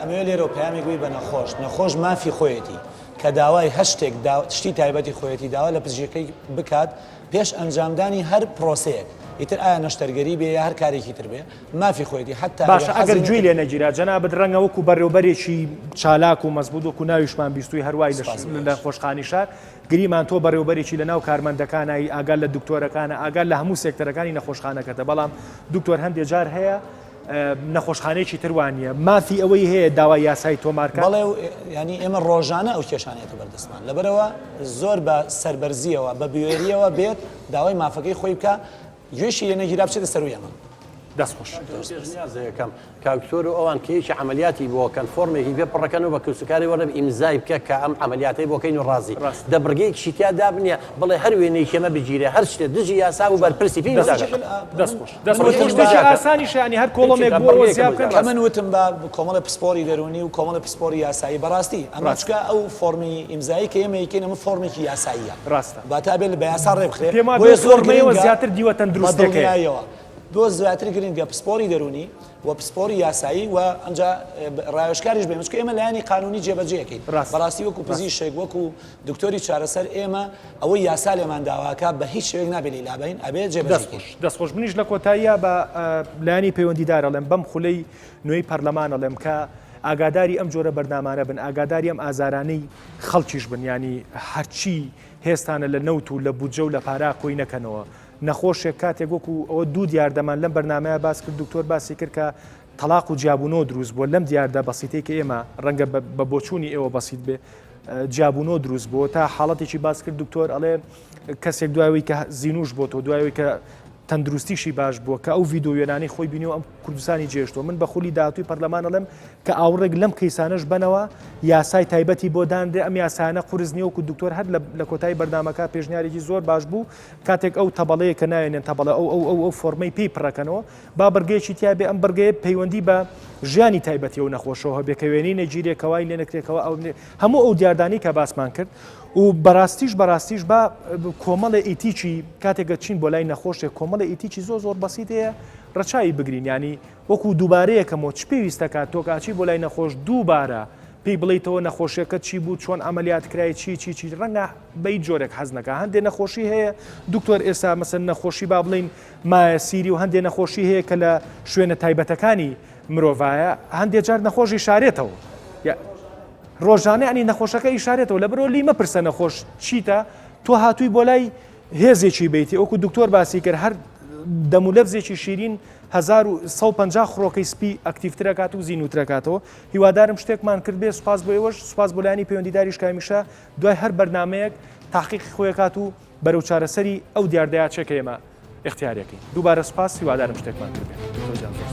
ئەمەوێ لێرەوە پەیامێک بی بە نەخۆش، نەخۆش مافی خۆیەتی کە داوای هەر شتێک شتی تایبەتی خۆیەتی داوا لە پزیشکەکەی بکات پێش ئەنجامدانی هەر پرۆسەیەک ئیتر ئایا نەشتەرگەری بێ یا هەر کارێکی تر بێ مافی خۆیەتی حەتا باشە ئەگەر گوێی لێ نەگیرا جەنابت ڕەنگە وەکو بەڕێوبەرێکی چالاک و مەزبوط وەکو ناویشمان بیستووی هەروای لە نەخۆشخانی شار گریمان تۆ بەڕێوبەرێکی لە ناو کارمەندەکانای ئاگات لە دکتۆرەکانە ئاگات لە هەموو سێکتەرەکانی نەخۆشخانەکەتە بەڵام دکتۆر هەندێ جار هەیە نەخۆشخانەیەکی تر وانیە مافی ئەوەی هەیە داوای یاسایی تۆمار کات؟ بەڵێ و یانی ئێمە ڕۆژانە ئەو کێشانە یەتە بەردەستمان لەبەرئەوە زۆر بە سەربەرزیەوە بە بوێریەوە بێت داوای مافەکەی خۆی بکا گوێشی لێ نەگیرا بچێتە سەروی ئەمە. دەست خۆش. پێشنیازێکم کاک دکتۆر و ئەوان کە یەکی عەمەلیاتی بۆ کەن فۆرمێکی پێ پڕەکەن و بە کەسوکاری وەرن ئیمزای بکە کە ئەم عەمەلیاتەی بۆ کەین و ڕازی دە بڕگەیەکیشی تیا دابنێ بڵێ هەر وێنەیەکی ئەمە بگیرێ هەر شتێ دژی یاسا بوو بەرپرسی پێی ئیمزا دەکەم. دەست خۆش. دەست خۆش بۆ شتێکی ئاسانیشە یانی هەر کۆڵۆمێک بۆ ئەوە زیا بکەن کە من وتم بە کۆمەڵی پسپۆری دەروونی و کۆمەڵی پسپۆری یاسایی بەڕاستی ئەمە چکە ئەو فۆرمی ئیمزایی کە ئێمە یکەین ئەمە فۆرمێکی یاساییە ڕاستە واتە ئەبێ بە یاسا ڕێ بخرێ پێم وابێ بۆیە زۆر فۆرمەیەوە گرنگە زیاتر دیوە بە تەندروستیەکەیە. دڵنیاییەوە بۆ زیاتر گرنگە پسپۆری دەروونی و پسپۆری یاسایی و ئەمجا ڕاوێژکاریش بێن چونکە ئێمە لایەنی قانونی جێبەجێ ئەکەین ڕاستە بەڕاستی وەکو ڕاستە. پزیشک وەکو دکتۆری چارەسەر ئێمە ئەوەی یاسا لێمان داواکا بە هیچ شێوەیەک نابێ لێی لابەین ئەبێ جێبەجێی دەست کەین. خۆش دەست خۆش منیش لە کۆتاییا بە لایەنی پەیوەندیدار ئەڵێم بەم خولەی نوێی پەرلەمان ئەڵێم کە ئاگاداری ئەم جۆرە بەرنامانە بن ئاگاداری ئەم ئازارانەی خەڵکیش بن یانی هەرچی هێزتانە لە نەوت و لە بودجە و لە پارە کۆی نەکەنەوە نەخۆشێک کاتێک وەکو ئەوە دوو دیاردەمان لەم بەرنامەیە باس کرد دکتۆر باسی کرد کە تەڵاق و جیابوونەوە دروست بووە لەم دیاردە بەسیتەی کە ئێمە ڕەنگە بە بۆچوونی ئێوە بەسیت بێ جیابوونەوە دروست بووە تا حاڵەتێکی باس کرد دکتۆر ئەڵێ کەسێک دوایەوەی کە زینوش بۆ تۆ دوایەوەی کە تەندروستیشی باش بووە کە ئەو ڤیدۆ وێنانەی خۆی بینی و ئەم کوردستانی جێشتووە من بە خولی داهاتووی پەرلەمان ئەڵێم کە ئاوڕێک لەم کەیسانەش بەنەوە یاسای تایبەتی بۆ دانرێ ئەم یاسایانە قورس نییە وەکو دکتۆر هەر لە کۆتایی بەرنامەکە پێشنیارێکی زۆر باش بوو کاتێک ئەو تەبەڵەیە کە ناوێنێن تەبەڵە ئەو ئەو ئەو ئەو فۆرمەی پێی پڕەکەنەوە با بڕگەیەکی تیا بێ ئەم بڕگەیە پەیوەندی بە ژیانی تایبەتی ئەو نەخۆشەوە هەبێ کە وێنەی نەگیرێ کە وای لێ نەکرێ کەوا ئەو هەموو ئەو دیاردانەی کە باسمان کرد و بەڕاستیش بەڕاستیش با کۆمەڵێ ئیتیکی کاتێک چین بۆ لای نەخۆشێک کۆمەڵێ ئیتیکی زۆر زۆر بەسیت هەیە ڕەچاوی بگرین ینی وەکو دووبارەیەکەمەوە چ پێویستەکات تۆکاچی بۆ لای نەخۆش دووبارە پێی بڵیتەوە نەخۆشیەکە چی بوو چۆن عملیات کرای چی چی چی ڕەنگە بە هیچ جۆرێک حەز نەکا هەندێ نەخۆشی هەیە دکتۆر ئێستا مەسەن نەخۆشی با بڵین مایەسیری و هەندێ نەخۆشی هەیە کە لە شوێنە تایبەتەکانی مرۆڤایە هەندێ جار نەخۆشی شارێتەوە ڕۆژانە ینی نەخۆشەکە ئیشارێتەوە لە بەرەوە لی مەپرسە نەخۆش چیتە تۆ هاتووی بۆ لای هێزێکی بیتی وەکو دکتۆر باسی کرد هەر دەمولەفزێکی شیرین 1150 خڕۆکەی سپی ئەکتیڤترەکات و زیینوترەکاتەوە هیوادارم شتێکمان کرد بێ سوپاس بۆ ئێوەش سوپاس بۆ لایەنی پەیوەندیداریش کە هەمیشە دوای هەر بەرنامەیەک تاقیقی خۆی ئەکات و بەرەو چارەسەری ئەو دیاردەیە چێ کە ئێمە ئیختیاریەکەین. دووبارە سوپاس هیوادارم شتێکمان کردبێت. دکتۆر گیان زۆر سوپاس.